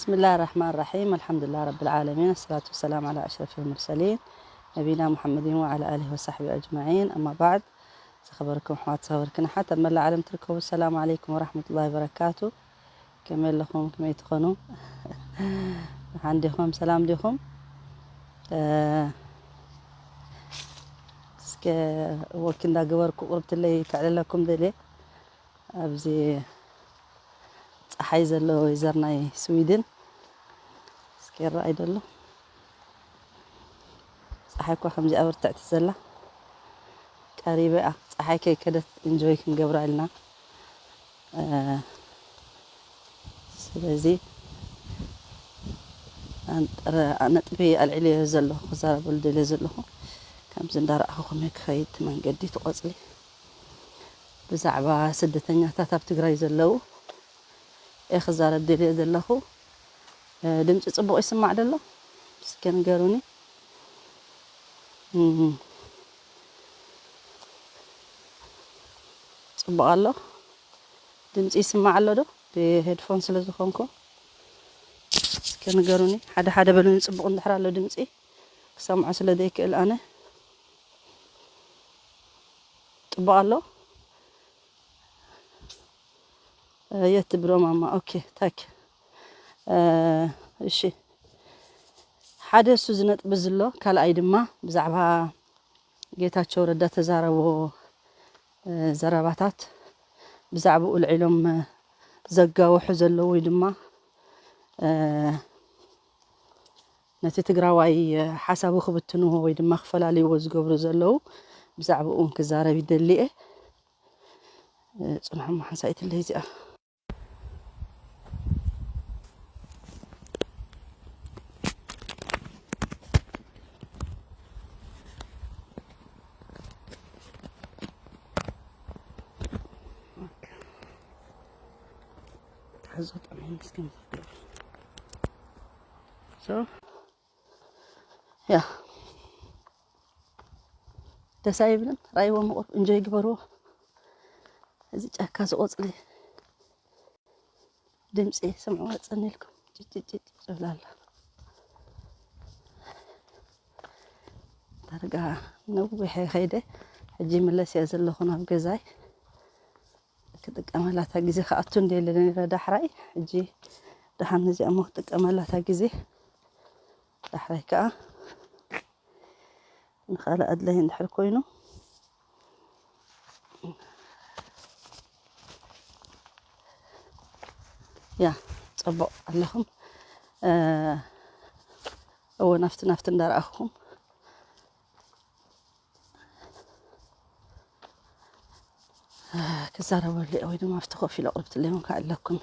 بسم الله الرحمن الرحيم. الحمد لله رب العالمين. الصلاة والسلام على أشرف المرسلين نبينا محمد وعلى آله وصحبه أجمعين. أما بعد. ዝኸበርኩም ኣሕዋት፣ ዝኸበርክን ኣሓት ኣብ መላእ ዓለም ትርከቡ፣ ሰላም ዓለይኩም ወራሕመቱላሂ ወበረካቱ። ከመይ ኣለኹም? ከመይ ትኾኑ? ደሓን ዲኹም? ሰላም ዲኹም? እ፣ እስከ ወክ እንዳገበርኩ ቁርብትለይ ከዕልለኩም ደልየ። ኣብዚ ጸሓይ ዘሎ ወይዘር ናይ ስዊድን እስከ ይረኣይ ደሎ። ጸሓይ እኳ ከምዚኣ ብርትዕቲ ዘላ ቀሪበ እያ። ጸሓይ ከይከደት ኢንጆይ ክንገብራ ኢልና። እ፣ ስለዚ ኣንጠረ-፣ ነጥቢ ኣልዒለዮ ዘለኹ፣ ክዛረበሉ ደልየ ዘለኹ፣ ከምዚ እንዳረኣኹኹም እየ ክኸይድ እቲ መንገዲ፣ እቲ ቆጽሊ። ብዛዕባ ስደተኛታት ኣብ ትግራይ ዘለዉ እየ ክዛረብ ደልየ ዘለኹ። እ፣ ድምፂ ፅቡቕ ይስማዕ ደሎ? እስከ ንገሩኒ። እም፣ ፅቡቕ ኣሎ? ድምፂ ይስማዕ ኣሎ ዶ? ብሄድፎን ስለ ዝኾንኩ እስከ ንገሩኒ። ሓደ ሓደ በሉኒ፣ ፅቡቕ እንድሕር ኣሎ ድምፂ ክሰምዖ ስለ ዘይክእል ኣነ። ፅቡቕ ኣሎ? እ፣ የት ብሮ ማማ? ኦኬ፣ ታክ። እ፣ እሺ። ሓደ እሱ ዝነጥቢ ዝሎ፣ ካልኣይ ድማ ብዛዕባ ጌታቸው ረዳ ተዛረቦ፣ እ፣ ዘረባታት ብዛዕባኡ ልዒሎም፣ እ፣ ዘጋውሑ ዘለዉ ወይ ድማ፣ እ፣ ነቲ ትግራዋይ፣ እ፣ ሓሳቡ ክብትንዎ ወይ ድማ ክፈላልይዎ ዝገብሩ ዘለዉ ብዛዕባኡ እውን ክዛረብ ይደሊ እየ። እ፣ ጽንሖም ሓንሳኢት ኣለይ እዚኣ። ትሕዞ ጠመይ ምስኪን ዝገብር። ሶ፣ ያ፣ ደስ ኣይብልን? ራእይዎ ምቑር እንጆይ ግበርዎ። እዚ ጫካ ዝቆጽሊ ድምፂ ስምዕዋ ጸኒልኩም ጭጭጭጭ ዝብል ኣሎ። ዳርጋ ነዊሕ ከይደ ሕጂ ይምለስ እየ ዘለኹ ናብ ገዛይ። ክጥቀመላ እታ ግዜ ክኣቱ እንደ ኢለ ነይረ ዳሕራይ። ሕጂ ደሓን ነዚኣ እሞ ክጥቀመላ እታ ግዜ። ዳሕራይ ከኣ ንኻልእ ኣድላይ እንድሕር ኮይኑ፣ ያ፣ ጽቡቕ ኣለኹም። እ፣ እወ፣ ናፍቲ ናፍቲ እንዳረኣኹም ክዛረበሉ እየ፣ ወይ ድማ ኣብቲ ኮፍ ኢለ ኣቕርብትለይ እውን ከኣለኩም።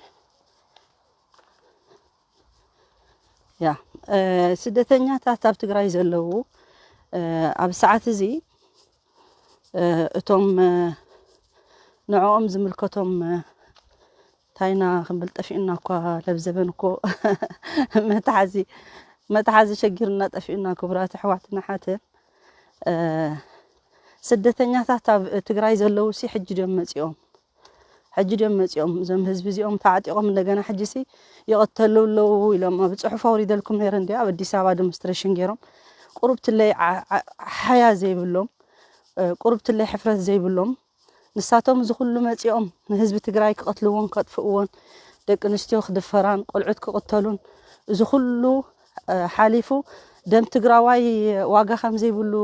ያ፣ እ፣ ስደተኛታት ኣብ ትግራይ ዘለዉ፣ እ፣ ኣብ ሰዓት እዚ፣ እ፣ እቶም፣ እ፣ ንዕኦም ዝምልከቶም፣ እ፣ ታይና ክንብል ጠፊኡና እኳ፣ ለብዘበን እኮ መትሓዚ፣ መትሓዚ ሸጊርና ጠፊኡና፣ ክቡራት ኣሕዋትን ኣሓትን። እ፣ ስደተኛታት ኣብ ትግራይ ዘለዉ ሲ ሕጂ ድዮም መጺኦም? ሕጂ ድዮም መጺኦም? እዞም ህዝቢ እዚኦም ተዓጢቖም እንደገና ሕጂ ሲ ይቕተሉ ኣለዉ ኢሎም ኣብ ጽሑፍ ኣውሪደልኩም ነይረ እንድያ፣ ኣብ ኣዲስ ኣበባ ዲሞንስትሬሽን ገይሮም። ቁሩብ ትለይ ዓ-፣ ዓ-፣ ሓያ ዘይብሎም፣ እ፣ ቁሩብ ትለይ ሕፍረት ዘይብሎም፣ ንሳቶም እዚ ኩሉ መጺኦም ንህዝቢ ትግራይ ክቐትልዎን ከጥፍእዎን፣ ደቂ ኣንስትዮ ክድፈራን፣ ቆልዑት ክቕተሉን፣ እዚ ኩሉ፣ እ፣ ሓሊፉ ደም ትግራዋይ ዋጋ ከም ዘይብሉ፣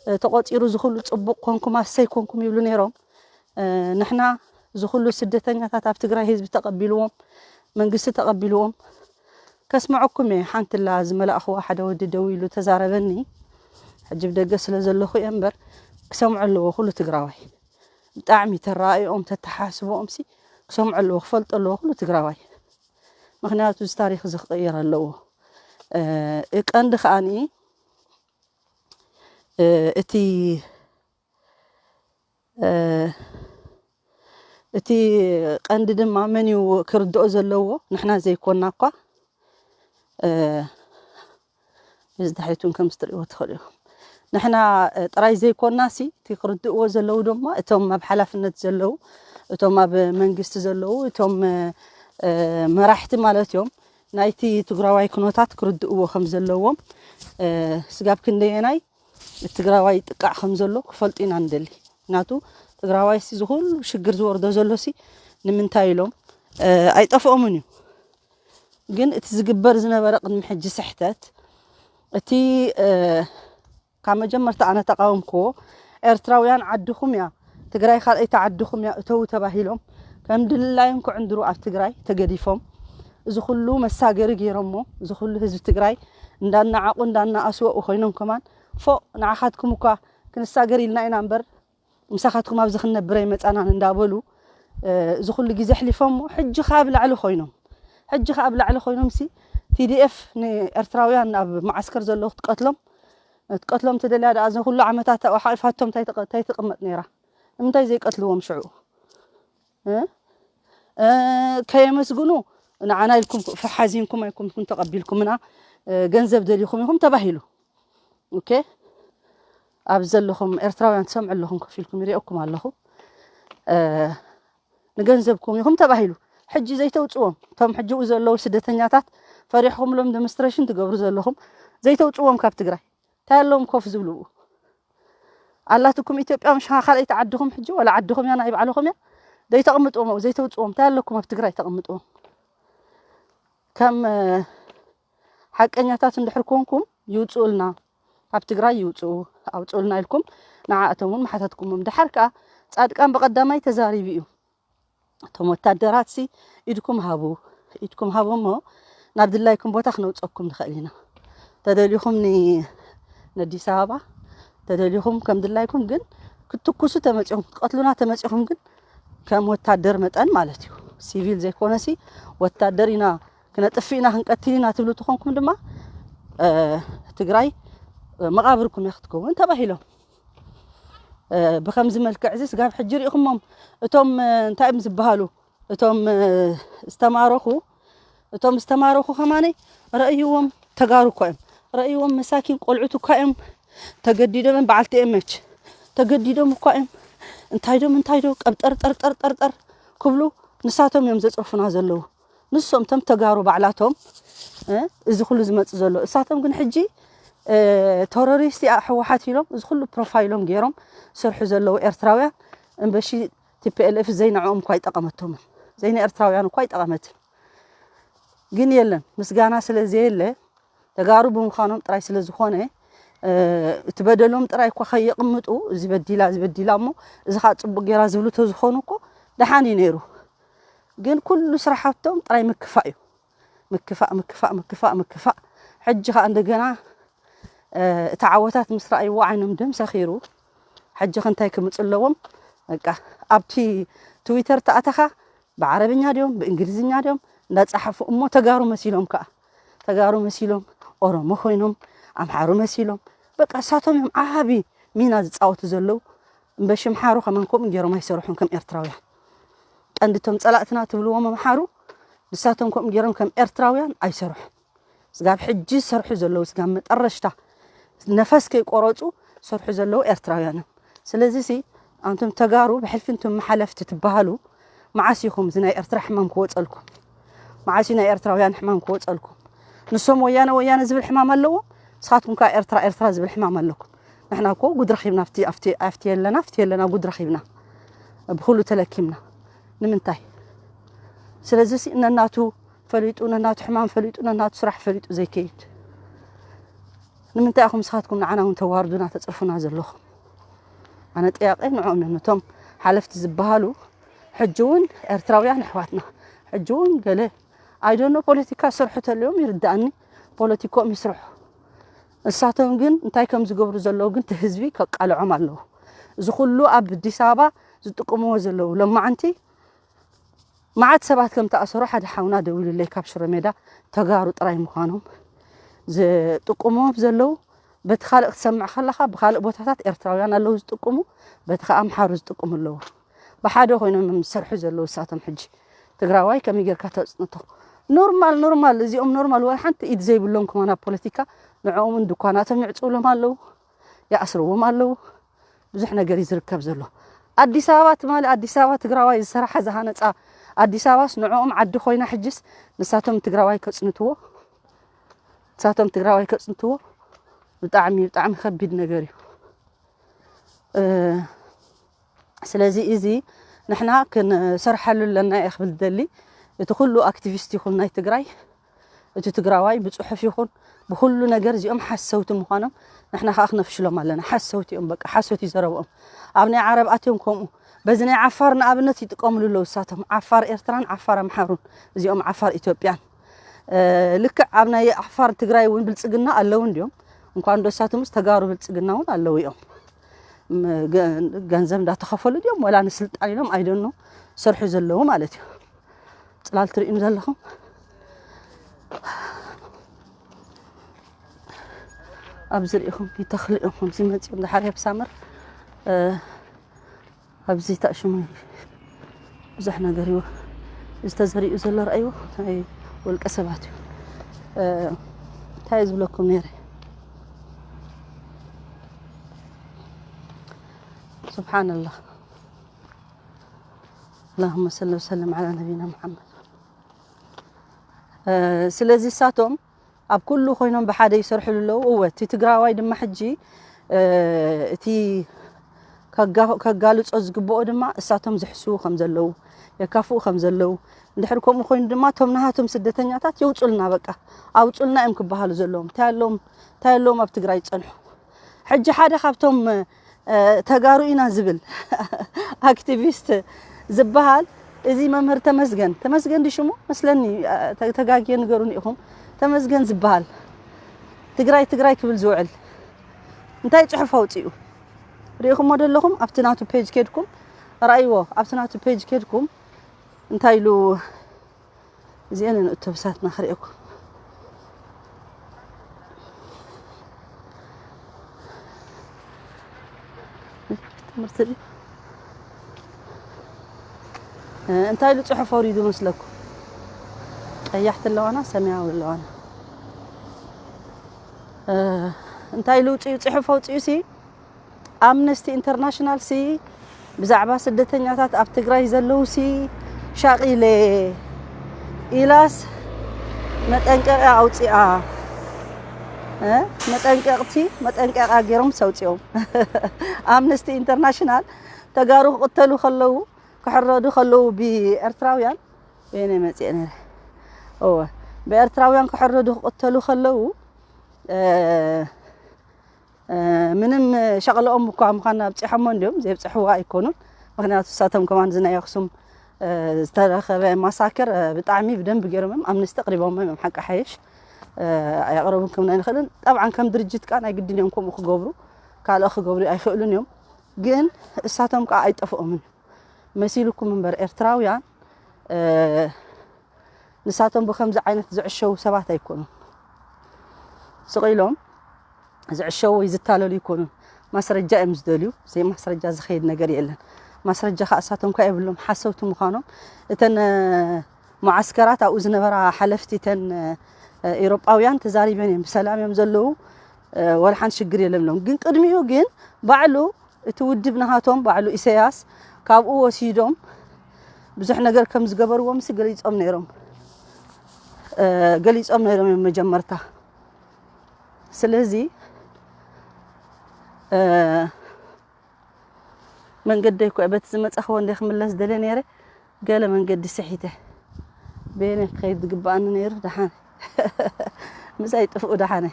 እ፣ ተቖጺሩ፣ እዚ ኩሉ ጽቡቕ ኮንኩም ኣሰይ ኮንኩም ይብሉ ነይሮም። እ፣ ንሕና እዚ ኩሉ ስደተኛታት ኣብ ትግራይ ህዝቢ ተቐቢልዎም፣ መንግስቲ ተቐቢልዎም፣ ከስምዐኩም እየ። ሓንቲ ላ ዝመላእኽዋ ሓደ ወዲ ደው ኢሉ ተዛረበኒ። ሕጂ ብደገ ስለ ዘለኹ እየ እምበር ክሰምዖ ኣለዎ ኩሉ ትግራዋይ። ብጣዕሚ ተረኣእኦም ተተሓስብኦም ሲ ክሰምዖ ኣለዎ፣ ክፈልጦ ኣለዎ ኩሉ ትግራዋይ። ምኽንያቱ እዚ ታሪኽ እዚ ክቕየር ኣለዎ። እ፣ ቀንዲ ከኣኒ፣ እ፣ እቲ፣ እ፣ እቲ ቀንዲ ድማ መን እዩ ክርድኦ ዘለዎ? ንሕና ዘይኮና እኳ፣ እ፣ እዚ ድሕሪት እውን ከምዚ ትርእይዎ ትኽእሉ ኢኹም። ንሕና፣ እ፣ ጥራይ ዘይኮናሲ፣ እቲ ክርድእዎ ዘለዉ ድማ እቶም ኣብ ሓላፍነት ዘለዉ፣ እቶም ኣብ መንግስቲ ዘለዉ፣ እቶም፣ እ፣ እ፣ መራሕቲ ማለት እዮም። ናይቲ ትግራዋይ ኩነታት ክርድእዎ ከም ዘለዎም፣ እ፣ ስጋብ ክንደየናይ እቲ ትግራዋይ ይጥቃዕ ከም ዘሎ ክፈልጡ ኢና ንደሊ። ምክንያቱ ትግራዋይ ሲ ዝኹሉ ሽግር ዝወርዶ ዘሎ ሲ ንምንታይ ኢሎም፣ እ፣ ኣይጠፍኦምን እዩ። ግን እቲ ዝግበር ዝነበረ ቅድሚ ሕጂ ስሕተት፣ እቲ፣ እ፣ ካብ መጀመርታ ኣነ ተቃወምክዎ። ኤርትራውያን ዓድኹም እያ፣ ትግራይ ካልኣይቲ ዓድኹም እያ፣ እተው ተባሂሎም ከም ድላዮም ክዕንድሩ ኣብ ትግራይ ተገዲፎም፣ እዚ ኩሉ መሳገሪ ገይሮሞ፣ እዚ ኩሉ ህዝቢ ትግራይ እንዳናዓቁ እንዳናኣስወኡ ኮይኖም ከማን፣ ፎእ ንዓኻትኩም እኳ ክንሳገር ኢልና ኢና እምበር ምሳኻትኩም ኣብዚ ክንነብር ኣይመጻናን እንዳበሉ፣ እ፣ እዚ ኩሉ ግዜ ኣሕሊፎሞ፣ ሕጂ ከኣ ኣብ ላዕሊ ኮይኖም፣ ሕጂ ከኣ ኣብ ላዕሊ ኮይኖም ሲ ቲ ዲ ኤፍ ንኤርትራውያን ኣብ መዓስከር ዘለዉ ክትቀትሎም፣ ክትቀትሎም ተደልያ ደኣ፣ እዚ ኩሉ ዓመታት ኣብኡ ሓቂፋቶም እንታይ ተቐ-፣ እንታይ ትቕመጥ ነይራ? ንምንታይ ዘይቀትልዎም ሽዑ? እ? እ፣ ከየመስግኑ ንዓና ኢልኩም ሓዚንኩም ኣይኮንኩም ተቐቢልኩምና፣ እ፣ ገንዘብ ደሊኹም ኢኹም ተባሂሉ። ኦኬ፣ ኣብ ዘለኹም ኤርትራውያን ትሰምዑ ኣለኹም፣ ኮፍ ኢልኩም ይሪኦኩም ኣለኹ። እ፣ ንገንዘብኩም ኢኹም ተባሂሉ። ሕጂ ዘይተውፅዎም፣ እቶም ሕጂ ዘለዉ ስደተኛታት ፈሪሕኩምሎም ደሞንስትሬሽን ትገብሩ ዘለኹም፣ ዘይተውፅዎም ካብ ትግራይ እንታይ ኣለዎም ኮፍ ዝብልኡ? ኣላትኩም ኢትዮጵያ ምሽ ካልኣይቲ ዓድኹም፣ ሕጂ ወላ ዓድኹም እያ ናይ ባዕልኹም እያ፣ ዘይተቕምጥዎም ኣብኡ፣ ዘይተውፅዎም እንታይ ኣለኩም ኣብ ትግራይ ተቕምጥዎም? ከም፣ እ፣ ሓቀኛታት እንድሕር ኮንኩም ይውፅኡልና፣ ካብ ትግራይ ይውፅኡ፣ ኣውፅኡልና ኢልኩም ንዓኣቶም እውን መሓተትኩሞም። ድሓር ከዓ ፃድቃን ብቐዳማይ ተዛሪቡ እዩ። እቶም ወታደራት ሲ ኢድኩም ሃቡ፣ ኢድኩም ሃቡ እሞ ናብ ድላይኩም ቦታ ክነውፀኩም ንኽእል ኢና። ተደሊኹም ን-፣ ነዲስ ኣበባ ተደሊኹም ከም ድላይኩም ግን ክትትኩሱ ተመፂኹም፣ ክትቀትሉና ተመፂኹም ግን ከም ወታደር መጠን ማለት እዩ። ሲቪል ዘይኮነ ሲ ወታደር ኢና ክነጥፍእ ኢና ክንቀትል ኢና ትብሉ ተኾንኩም ድማ፣ እ፣ ትግራይ መቓብርኩም እያ ክትከውን ተባሂሎም። እ፣ ብኸምዚ መልክዕ እዚ ስጋብ ሕጂ ሪኢኹሞም እቶም፣ እ፣ እንታይ እዮም ዝበሃሉ? እቶም፣ እ፣ ዝተማረኹ፣ እቶም ዝተማረኹ ከማነይ ረእይዎም ተጋሩ እኳ እዮም። ረእይዎም መሳኪን ቆልዑት እኳ እዮም። ተገዲዶም እዮም፣ በዓልቲ ኤመች ተገዲዶም እኳ እዮም። እንታይ ዶም፣ እንታይ ዶ፣ ቀብጠር ጠር ጠር ጠር ጠር ክብሉ ንሳቶም እዮም ዘጽርፉና ዘለዉ። ንሶም እቶም ተጋሩ ባዕላቶም፣ እ፣ እዚ ኩሉ ዝመጽእ ዘሎ። እሳቶም ግን ሕጂ፣ እ፣ ተሮሪስት እያ ህወሓት ኢሎም እዚ ኩሉ ፕሮፋይሎም ገይሮም ዝሰርሑ ዘለዉ ኤርትራውያን እምበሺ ቲ ፒ ኤል ኤፍ ዘይንዕኦም እኳ ኣይጠቐመቶምን። ዘይንኤርትራውያን እኳ ኣይጠቐመትን። ግን የለን፣ ምስጋና ስለ ዘየለ፣ ተጋሩ ብምዃኖም ጥራይ ስለ ዝኾነ፣ እ፣ እቲ በደሎም ጥራይ እኳ ከየቕምጡ፣ እዚ በዲላ፣ እዚ በዲላ እሞ፣ እዚ ኸኣ ጽቡቕ ጌራ ዝብሉ ተዝኾኑ እኮ ደሓን እዩ ነይሩ። ግን ኩሉ ስራሓቶም ጥራይ ምክፋእ እዩ። ምክፋእ፣ ምክፋእ፣ ምክፋእ፣ ምክፋእ። ሕጂ ኸኣ እንደገና፣ እ፣ እቲ ዓወታት ምስ ረኣይዎ ዓይኖም ደም ሰኺሩ። ሕጂ ኸ እንታይ ክምጽእ ኣለዎም? በቃ ኣብቲ ትዊተር ተኣተኻ ብዓረብኛ ድዮም ብእንግሊዝኛ ድዮም እንዳጸሓፉ እሞ ተጋሩ መሲሎም ከኣ፣ ተጋሩ መሲሎም፣ ኦሮሞ ኮይኖም፣ ኣምሓሩ መሲሎም፣ በቃ እሳቶም እዮም ዓቢ ሚና ዝጻወቱ ዘለዉ። እምበሺ ኣምሓሩ ከማን ከምኡ ገይሮም ኣይሰርሑን ከም ኤርትራውያን። ቀንዲ እቶም ጸላእትና ትብልዎም ኣምሓሩ ንሳቶም ከምኡ ገይሮም ከም ኤርትራውያን ኣይሰርሑን። ስጋብ ሕጂ ዝሰርሑ ዘለዉ፣ ስጋብ መጠረሽታ ነፈስ ከይቆረጹ ዝሰርሑ ዘለዉ ኤርትራውያን እዮም። ስለዚ ሲ ኣንቱም ተጋሩ ብሕልፊ እንቱም መሓለፍቲ ትበሃሉ፣ መዓስ ኢኹም እዚ ናይ ኤርትራ ሕማም ክወጸልኩም? መዓስ እዩ ናይ ኤርትራውያን ሕማም ክወጸልኩም? ንሶም ወያነ ወያነ ዝብል ሕማም ኣለዎም፣ ንስኻትኩም ከኣ ኤርትራ ኤርትራ ዝብል ሕማም ኣለኩም። ንሕና እኮ ጉድ ረኺብና፣ ኣብቲ፣ ኣብቲ፣ ኣብቲ የለና፣ ኣብቲ የለና፣ ጉድ ረኺብና። ብኹሉ ተለኪምና። ንምንታይ? ስለዚ ሲ ነናቱ ፈሊጡ፣ ነናቱ ሕማም ፈሊጡ፣ ነናቱ ስራሕ ፈሊጡ ዘይከይድ። ንምንታይ ኢኹም ንስኻትኩም ንዓና እውን ተዋርዱና፣ ተጽርፉና ዘለኹም? ኣነ ጥያቄ ንዕኦም እዮም፣ ነቶም ሓለፍቲ ዝበሃሉ። ሕጂ እውን ኤርትራውያን ኣሕዋትና፣ ሕጂ እውን ገለ፣ I don't know፣ ፖለቲካ ዝሰርሑ ተልዮም ይርድኣኒ፣ ፖለቲኮም ይስርሑ። ንሳቶም ግን እንታይ ከም ዝገብሩ ዘለዉ ግን እቲ ህዝቢ ከቃልዖም ኣለዎ። እዚ ኩሉ ኣብ ኣዲስ ኣበባ ዝጥቀምዎ ዘለዉ ሎማዓንቲ መዓት ሰባት ከም ተኣሰሩ ሓደ ሓውና ደዊሉለይ ካብ ሽረ ሜዳ፣ ተጋሩ ጥራይ ምዃኖም ዝጥቀምዎም ዘለዉ። በቲ ካልእ ክትሰምዕ ከለኻ ብኻልእ ቦታታት ኤርትራውያን ኣለዉ ዝጥቀሙ፣ በቲ ከኣ ኣምሓሩ ዝጥቀሙ ኣለዉ። ብሓደ ኮይኖም እዮም ዝሰርሑ ዘለዉ። ንሳቶም ሕጂ ትግራዋይ ከመይ ጌርካ ተጽንቶ? ኖርማል፣ ኖርማል፣ እዚኦም ኖርማል፣ ወላ ሓንቲ ኢድ ዘይብሎም ከማን ኣብ ፖለቲካ፣ ንዕኦም እውን ድኳናቶም ይዕጽውሎም ኣለዉ፣ ይኣስርዎም ኣለዉ። ብዙሕ ነገር እዩ ዝርከብ ዘሎ። ኣዲስ ኣበባ ትማሊ ኣዲስ ኣበባ ትግራዋይ ዝሰራሓ ዝሃነጻ ኣዲስ ኣበባስ ንዕኦም ዓዲ ኮይና ሕጅስ ንሳቶም ትግራዋይ ከጽንትዎ፣ ንሳቶም ትግራዋይ ከጽንትዎ ብጣዕሚ፣ ብጣዕሚ ከቢድ ነገር እዩ። እ፣ ስለዚ እዚ ንሕና ክንሰርሓሉ ኣለና እየ ክብል ዝደሊ። እቲ ኩሉ ኣክቲቪስት ይኹን ናይ ትግራይ፣ እቲ ትግራዋይ ብጽሑፍ ይኹን ብኩሉ ነገር እዚኦም ሓሰውቲ ምዃኖም ንሕና ከዓ ክነፍሽሎም ኣለና። ሓሰውቲ እዮም፣ በቃ ሓሶት እዩ ዘረብኦም። ኣብ ናይ ዓረብ ኣትዮም ከምኡ። በዚ ናይ ዓፋር ንኣብነት ይጥቀምሉ ኣለዉ እሳቶም። ዓፋር ኤርትራን ዓፋር ኣምሓሩን፣ እዚኦም ዓፋር ኢትዮጵያን። እ፣ ልክዕ ኣብ ናይ ዓፋር ትግራይ እውን ብልጽግና ኣለዉ እንዲዮም። እንኳን ዶ እሳቶምስ ተጋሩ ብልጽግና እውን ኣለዉ እዮም። ም-፣ ገ-፣ ገንዘብ እንዳተኸፈሉ ድዮም ወላ ንስልጣን ኢሎም ኣይደኖ ሰርሑ ዘለዉ ማለት እዩ። ጽላል ትርእዩም ዘለኹም ኣብዚ ርኢኹም ይተኽሉ እዮም። ከምዚ መጺኦም ድሓር ኣብ ሳመር፣ እ፣ ኣብዚ ተኣሽሙ ብዙሕ ነገር እዩ ዝተዘሪኡ ዘሎ። ረኣይዎ ናይ ውልቀ ሰባት እዩ። እ፣ እንታይ ዝብለኩም ነይረ? ስብሓንላህ። اللهم صل وسلم على نبينا محمد። እ፣ ስለዚ እሳቶም ኣብ ኩሉ ኮይኖም ብሓደ ይሰርሕሉ ኣለዉ። እወ፣ እቲ ትግራዋይ ድማ ሕጂ፣ እ፣ እቲ ከጋ-፣ ከጋልጾ ዝግብኦ ድማ እሳቶም ዝሕስዉ ከም ዘለዉ፣ የካፍኡ ከም ዘለዉ፣ እንድሕር ከምኡ ኮይኑ ድማ እቶም ናሃቶም ስደተኛታት የውጹልና፣ በቃ ኣውጹልና እዮም ክበሃሉ ዘለዎም። እንታይ ኣለዎም፣ እንታይ ኣለዎም ኣብ ትግራይ ዝጸንሑ? ሕጂ ሓደ ካብቶም፣ እ፣ ተጋሩ ኢና ዝብል ኣክቲቪስት ዝበሃል እዚ መምህር ተመስገን፣ ተመስገን ድዩ ሽሙ መስለኒ፣ እ፣ ተ-፣ ተጋግየ ንገሩኒ ኢኹም። ተመስገን ዝበሃል ትግራይ ትግራይ ክብል ዝውዕል እንታይ ጽሑፍ ኣውጺኡ ርኢኹሞ ደለኹም? ኣብቲ ናቱ ፔጅ ኬድኩም ረኣይዎ። ኣብቲ ናቱ ፔጅ ኬድኩም እንታይ ኢሉ? እዚአን እየን እቶብሳትና ክርእየኩም። ትምህርቲ ድዩ? እ፣ እንታይ ኢሉ ጽሑፍ ኣውሪዱ መስለኩም? ቀያሕቲ ኣለዋና፣ ሰማያዊ ኣለዋና። እ፣ እንታይ ኢሉ ውጽኡ ጽሑፍ ኣውጽኡ ሲ ኣምነስቲ ኢንተርናሽናል ሲ ብዛዕባ ስደተኛታት ኣብ ትግራይ ዘለዉ ሲ ሻቒለ ኢላስ መጠንቀቂያ ኣውፂኣ። እ? መጠንቀቕቲ መጠንቀቂያ ገይሮም ሰውፂኦም። ኣምነስቲ ኢንተርናሽናል ተጋሩ ክቕተሉ ከለዉ፣ ክሕረዱ ከለዉ ብኤርትራውያን፣ በየነ መፅአ ነይረ? እወ፣ ብኤርትራውያን ክሕረዱ ክቕተሉ ከለዉ፣ እ፣ እ፣ ምንም ሸቕለኦም እኳ ምዃን ኣብፂሖሞ እንዲዮም፣ ዘይብፅሕዋ ኣይኮኑን። ምክንያቱ እሳቶም ከማን እዚ ናይ ኣክሱም፣ እ፣ ዝተረኸበ ማሳክር፣ እ፣ ብጣዕሚ ብደንብ ገይሮም እዮም ኣምነስቲ ኣቕሪቦም እዮም። ሓቂ ሓየሽ፣ እ፣ ኣየቕረቡን ክብና ኣይንኽእልን። ጠብዓን ከም ድርጅት ከዓ ናይ ግድን እዮም ከምኡ ክገብሩ፣ ካልእ ክገብሩ ኣይኽእሉን እዮም። ግን እሳቶም ከዓ ኣይጠፍኦምን መሲልኩም እምበር ኤርትራውያን፣ እ፣ ንሳቶም ብከምዚ ዓይነት ዝዕሸዉ ሰባት ኣይኮኑን። ስቕ ኢሎም ዝዕሸዉ ወይ ዝታለሉ ኣይኮኑን። ማስረጃ እዮም ዝደልዩ። ዘይ ማስረጃ ዝኸይድ ነገር የለን። ማስረጃ ከዓ እሳቶም ከዓ የብሎም፣ ሓሰውቲ ምዃኖም። እተን፣ እ፣ መዓስከራት ኣብኡ ዝነበራ ሓለፍቲ፣ እተን፣ እ፣ ኤውሮጳውያን ተዛሪበን እዮም። ብሰላም እዮም ዘለዉ፣ እ፣ ወላ ሓንቲ ሽግር የለን ብሎም። ግን ቅድሚኡ ግን ባዕሉ እቲ ውድብ ናሃቶም ባዕሉ ኢሰያስ ካብኡ ወሲዶም ብዙሕ ነገር ከም ዝገበርዎም ሲ ገሊጾም ነይሮም፣ እ፣ ገሊጾም ነይሮም እዮም መጀመርታ። ስለዚ፣ እ፣ መንገደይ እኮ በቲ ዝመጻኽዎ እንደ ክምለስ ደለ ነይረ፣ ገለ መንገዲ ስሒተ። በየነ ክኸይድ ዝግባኣኒ ነይሩ፣ ደሓነ። ምሳይ ጥፍኡ ደሓነ።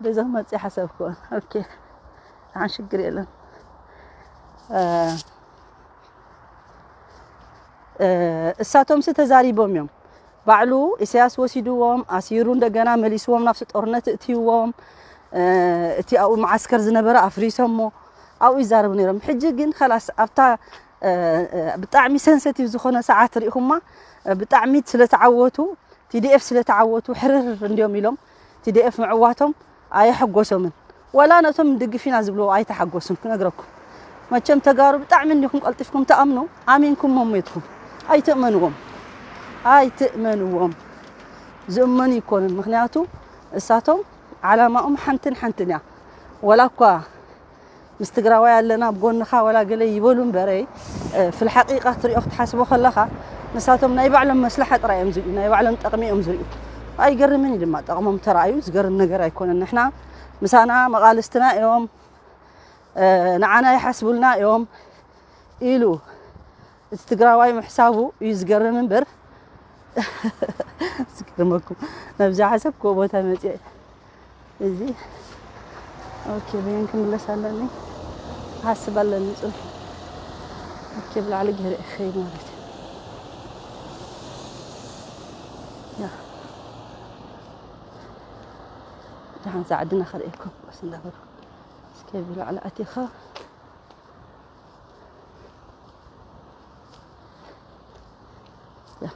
በዞም መጽእ ሓሰብክዎን። ኦኬ። ደሓን ሽግር የለን። እ፣ እ፣ እሳቶምሲ ተዛሪቦም እዮም። ባዕሉ ኢሳያስ ወሲድዎም፣ ኣሲሩ እንደገና መሊስዎም ናብቲ ጦርነት እእትይዎም። እ፣ እቲ ኣብኡ መዓስከር ዝነበረ ኣፍሪሶሞ ኣብኡ ይዛረቡ ነይሮም። ሕጂ ግን ከላስ ኣብታ፣ እ፣ እ፣ ብጣዕሚ ሰንሰቲቭ ዝኾነ ሰዓት ርኢኹማ፣ እ፣ ብጣዕሚ ስለተዓወቱ፣ ቲ ዲ ኤፍ ስለተዓወቱ ሕርር እንዲዮም ኢሎም፣ ቲ ዲ ኤፍ ምዕዋቶም ኣየሐጎሶምን። ወላ ነቶም ንድግፍ ኢና ዝብልዎ ኣይተሓጎሱን፣ ክነግረኩም። መቸም ተጋሩ ብጣዕሚ እንዲኹም ቀልጢፍኩም ትኣምኑ፣ ኣሚንኩም መሞትኩም። ኣይትእመንዎም። ኣይትእመንዎም። ዝእመኑ ይኮኑን። ምክንያቱ እሳቶም ዓላማኦም ሓንትን ሓንትን እያ። ወላ እኳ ምስ ትግራዋይ ኣለና ኣብ ጎንኻ ወላ ገለ ይበሉ እምበረይ፣ እ፣ ፍል ሓቂቓ ትሪኦ ክትሓስቦ ከለኻ ንሳቶም ናይ ባዕሎም መስላሓ ጥራይ እዮም ዝሪኡ፣ ናይ ባዕሎም ጠቕሚ እዮም ዝሪኡ። ኣይገርምን እዩ ድማ፣ ጠቕሞም ተራእዩ ዝገርም ነገር ኣይኮነን። ንሕና ምሳና መቓልስትና እዮም፣ እ፣ ንዓና ይሓስቡልና እዮም ኢሉ እቲ ትግራዋይ ምሕሳቡ እዩ ዝገርም እምበር፣ ዝገርመኩም፣ ናብዚ ሓሰብክዎ ቦታ መፅአ። እዚ ኦኬ፣ በየን ክምለስ ኣለኒ፣ ክሓስብ ኣለኒ። ፅንሑ ኦኬ፣ ብላዕሊ ገይረ እኸይ ማለት እዩ። ያ፣ ደሓን እዛ ዓድና ከርእየኩም፣ ቀስ እንዳበልኩ። እስከ ብላዕሊ ኣቲኻ ያ።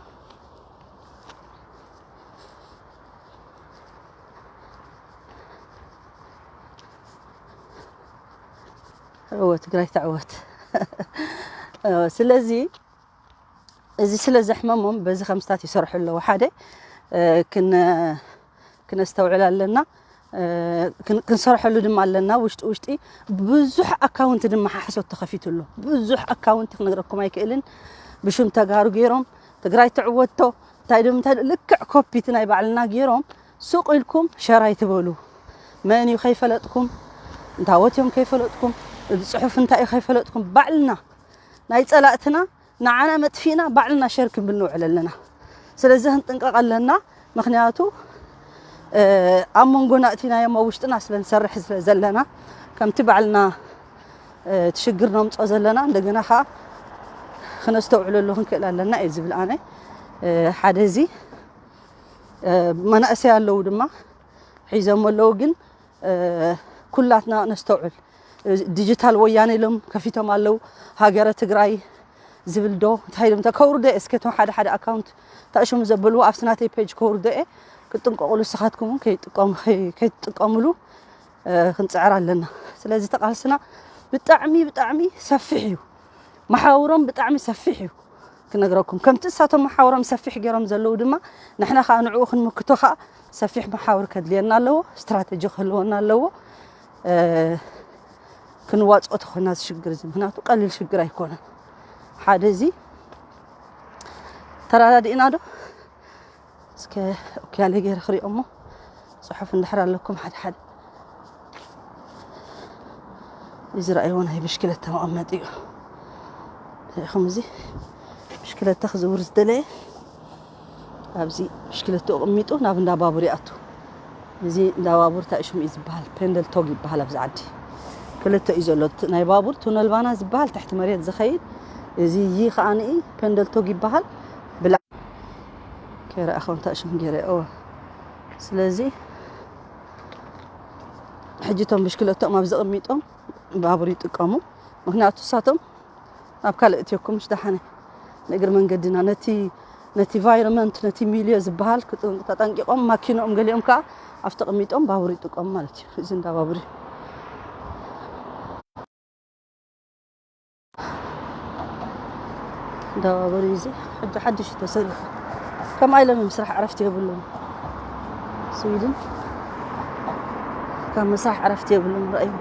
ዕወት፣ ትግራይ ትዕወት። ስለዚ እዚ ስለ ዘሕመሞም በዚ ከምስታት ይሰርሑ ኣለዉ። ሓደ፣ እ፣ ክን-፣ ክነስተውዕል ኣለና፣ እ፣ ክን-፣ ክንሰርሐሉ ድማ ኣለና። ውሽጢ ውሽጢ ብዙሕ ኣካውንት ድማ ሓሶት ተኸፊቱ ኣሎ። ብዙሕ ኣካውንት ክነግረኩም ኣይክእልን። ብሽም ተጋሩ ገይሮም፣ ትግራይ ትዕወቶ፣ እንታይ ዶ፣ እንታይ ዶ፣ ልክዕ ኮፒ እቲ ናይ ባዕልና ገይሮም፣ ሱቕ ኢልኩም ሸር ኣይትበሉ። መን እዩ ከይፈለጥኩም፣ እንታወት እዮም ከይፈለጥኩም፣ እዚ ጽሑፍ እንታይ እዩ ከይፈለጥኩም፣ ባዕልና ናይ ጸላእትና ንዓና መጥፊእና ባዕልና ሸር ክንብል ንውዕል ኣለና። ስለዚ ክንጥንቀቕ ኣለና። ምኽንያቱ፣ እ፣ ኣብ መንጎና እቲናዮም ኣብ ውሽጥና ስለ ንሰርሕ ስለ ዘለና፣ ከምቲ ባዕልና፣ እ፣ እቲ ሽግር ነምጾ ዘለና፣ እንደገና ኸዓ ክነስተውዕለሉ ክንክእል ኣለና እየ ዝብል ኣነ። እ፣ ሓደ እዚ፣ እ፣ መናእሰይ ኣለዉ ድማ ሒዞም ኣለዉ፣ ግን፣ እ፣ ኩላትና ነስተውዕል። እ፣ ዲጂታል ወያነ ኢሎም ከፊቶም ኣለዉ። ሃገረ ትግራይ ዝብል ዶ እንታይ ኢሎም፣ እንተ ከውርዶ እየ፣ እስከ እቶም ሓደ ሓደ ኣካውንት ታእሽሙ ዘበልዎ ኣብቲ ናተይ ፔጅ ከውርዶ እየ። ክትጥንቀቑሉ፣ ንስኻትኩም እውን ከይጥቀሙ-፣ ከይ-፣ ከይትጥቀሙሉ፣ እ፣ ክንጽዕር ኣለና። ስለዚ ተቓልስና ብጣዕሚ፣ ብጣዕሚ ሰፊሕ እዩ። መሓውሮም ብጣዕሚ ሰፊሕ እዩ። ክነግረኩም፣ ከምቲ እሳቶም መሓውሮም ሰፊሕ ገይሮም ዘለዉ ድማ፣ ንሕና ኸዓ ንዕኡ ክንምክቶ ኸዓ ሰፊሕ መሓውር ከድልየና ኣለዎ፣ ስትራተጂ ክህልወና ኣለዎ። እ፣ ክንዋፅኦ ተኾይና እዚ ሽግር እዚ፣ ምኽንያቱ ቀሊል ሽግር ኣይኮነን። ሓደ እዚ ተረዳዲእና ዶ? እስከ ኦኬ፣ ያለ ገይረ ክሪኦ እሞ፣ ጽሑፍ እንድሕር ኣለኩም ሓደ ሓደ። እዚ ረኣይዎ ናይ ብሽክለታ መቐመጢ እዩ። ርኢኹም፣ እዚ ብሽክለታ ክዝውር ዝደለየ ኣብዚ ብሽክለትኡ ኣቐሚጡ ናብ እንዳ ባቡር ይኣቱ። እዚ እንዳ ባቡር እንታይ ሽሙ እዩ ዝበሃል? ፔንደል ቶግ ይበሃል ኣብዚ ዓዲ። ክልተ እዩ ዘሎ። እቲ ናይ ባቡር ቱነል ባና ዝበሃል ትሕቲ መሬት ዝኸይድ፣ እዚ ይ ከኣ ንኢ ፔንደል ቶግ ይበሃል። ብላ-፣ ከይረኣኹ እንታይ ሽሙ ገይረ፣ እወ። ስለዚ ሕጂ እቶም ብሽክለትኦም ኣብዚ ኣቐሚጦም ባቡር ይጥቀሙ። ምኽንያቱ ንሳቶም ናብ ካልእ እትዮኩም፣ ምሽ ደሓነ ንእግሪ መንገድና ነቲ፣ ነቲ ቫይሮንመንት፣ ነቲ ሚልዮ ዝበሃል ክጥ-፣ ተጠንቂቖም፣ ማኪንኦም ገሊኦም ከኣ ኣብቲ ኣቐሚጦም ባቡር ይጥቀሙ ማለት እዩ። እዚ እንዳ ባቡር እዩ። እንዳ ባቡር እዩ እዚ። ሕጂ ሓድሽ እዩ ተሰሪሑ። ከምኣ ኢሎም እዮም ስራሕ ዕረፍቲ የብሎም። ስዊድን ካብ ምስራሕ ዕረፍቲ የብሎም። ረኣዩ፣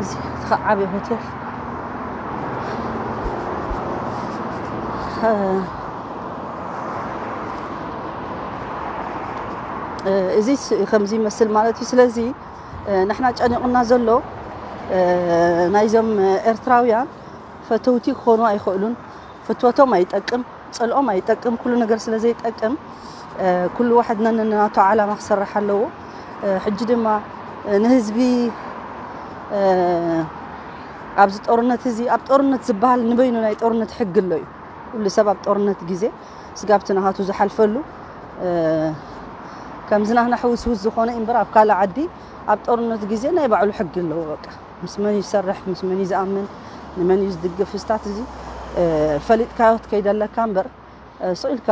እዚ እቲ ከዓ ዓብዪ ሆቴል። እ፣ እዚ ስ-፣ ከምዚ ይመስል ማለት እዩ። ስለዚ፣ እ፣ ንሕና ጨኒቑና ዘሎ፣ እ፣ ናይዞም ኤርትራውያን ፈተውቲ ክኾኑ ኣይኽእሉን። ፍትወቶም ኣይጠቅም፣ ጽልኦም ኣይጠቅም፣ ኩሉ ነገር ስለ ዘይጠቅም፣ እ፣ ኩሉ ዋሕድ ነንናቱ ዓላማ ክሰርሕ ኣለዎ። እ፣ ሕጂ ድማ፣ እ፣ ንህዝቢ፣ እ፣ ኣብዚ ጦርነት እዚ፣ ኣብ ጦርነት ዝበሃል ንበይኑ ናይ ጦርነት ሕጊ ኣሎ እዩ። ኩሉ ሰብ ኣብ ጦርነት ግዜ ስጋብቲ ናሃቱ ዝሓልፈሉ፣ እ፣ ከምዚ ናህና ሕውስውስ ዝኾነ እምበር ኣብ ካልእ ዓዲ ኣብ ጦርነት ግዜ ናይ ባዕሉ ሕጊ ኣለዎ። በቃ ምስ መን እዩ ዝሰርሕ፣ ምስ መን እዩ ዝኣምን፣ ንመን እዩ ዝድግፍ፣ ስታት እዚ፣ እ፣ ፈሊጥካዮ ክትከይድ ኣለካ እምበር፣ እ፣ ስቕ ኢልካ፣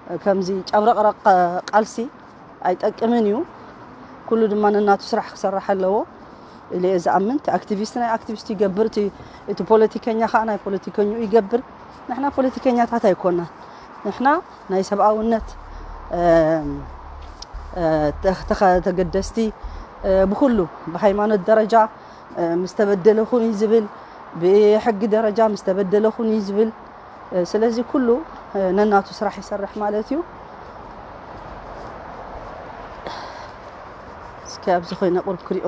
እ፣ ከምዚ ጨብረቕረቕ ቃልሲ ኣይጠቅምን እዩ። ኩሉ ድማ ነናቱ ስራሕ ክሰርሕ ኣለዎ ኢለ እየ ዝኣምን። እቲ ኣክቲቪስት ናይ ኣክቲቪስት ይገብር፣ እቲ፣ እቲ ፖለቲከኛ ከዓ ናይ ፖለቲከኝኡ ይገብር። ንሕና ፖለቲከኛታት ኣይኮናን። ንሕና ናይ ሰብኣውነት፣ እ፣ እ፣ ተኸ-፣ ተኸ-፣ ተገደስቲ፣ እ፣ ብኩሉ ብሃይማኖት ደረጃ፣ እ፣ ምስ ተበደለ ኹን እዩ ዝብል፣ ብሕጊ ደረጃ ምስ ተበደለ ኹን እዩ ዝብል። እ፣ ስለዚ ኩሉ፣ እ፣ ነናቱ ስራሕ ይሰርሕ ማለት እዩ። እስኪ ኣብዚ ኮይነ ቁሩብ ክሪኦ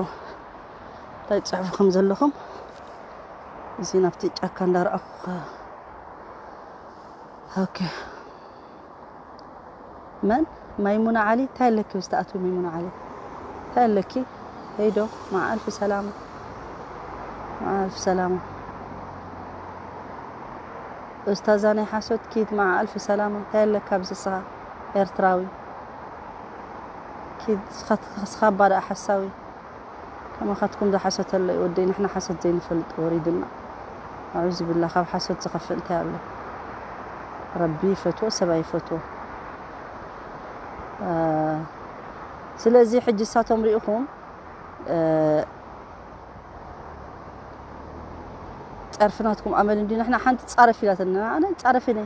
እንታይ ትጽሕፉ ከም ዘለኹም። እዚ ናብቲ ጫካ እንዳረኣኹ። ኦኬ። መን? ማይሙና ዓሊ። እንታይ ኣለኪ ብዝተኣትዊ ማይሙና ዓሊ? እንታይ ኣለኪ? ሄይ ዶ፣ መዓ ኣልፊ ሰላማ። መዓ ኣልፊ ሰላማ። ኡስታዛ ናይ ሓሶት ኪድ፣ መዓ ኣልፊ ሰላማ። እንታይ ኣለካ ኣብዚ እስኻ ኤርትራዊ? ኪድ እስኻ፣ እስኻ እባ ደኣ ሓሳዊ። ከማኻትኩም ዝሓሰተ ኣሎ እዩ ወደይ፣ ንሕና ሓሶት ዘይንፈልጥ ወሪዱና። ኣዑዙ ቢላህ፣ ካብ ሓሶት ዝኸፍእ እንታይ ኣሎ? ረቢ ይፈትዎ፣ ሰብ ኣይፈትዎ። እ፣ ስለዚ ሕጂ እሳቶም ሪኢኹም፣ እ፣ ጸርፊ ናትኩም ኣመል እንዲ ንሕና ሓንቲ ጻረፍ ኢላትና፣ ኣነ ጻረፍ ኢለ።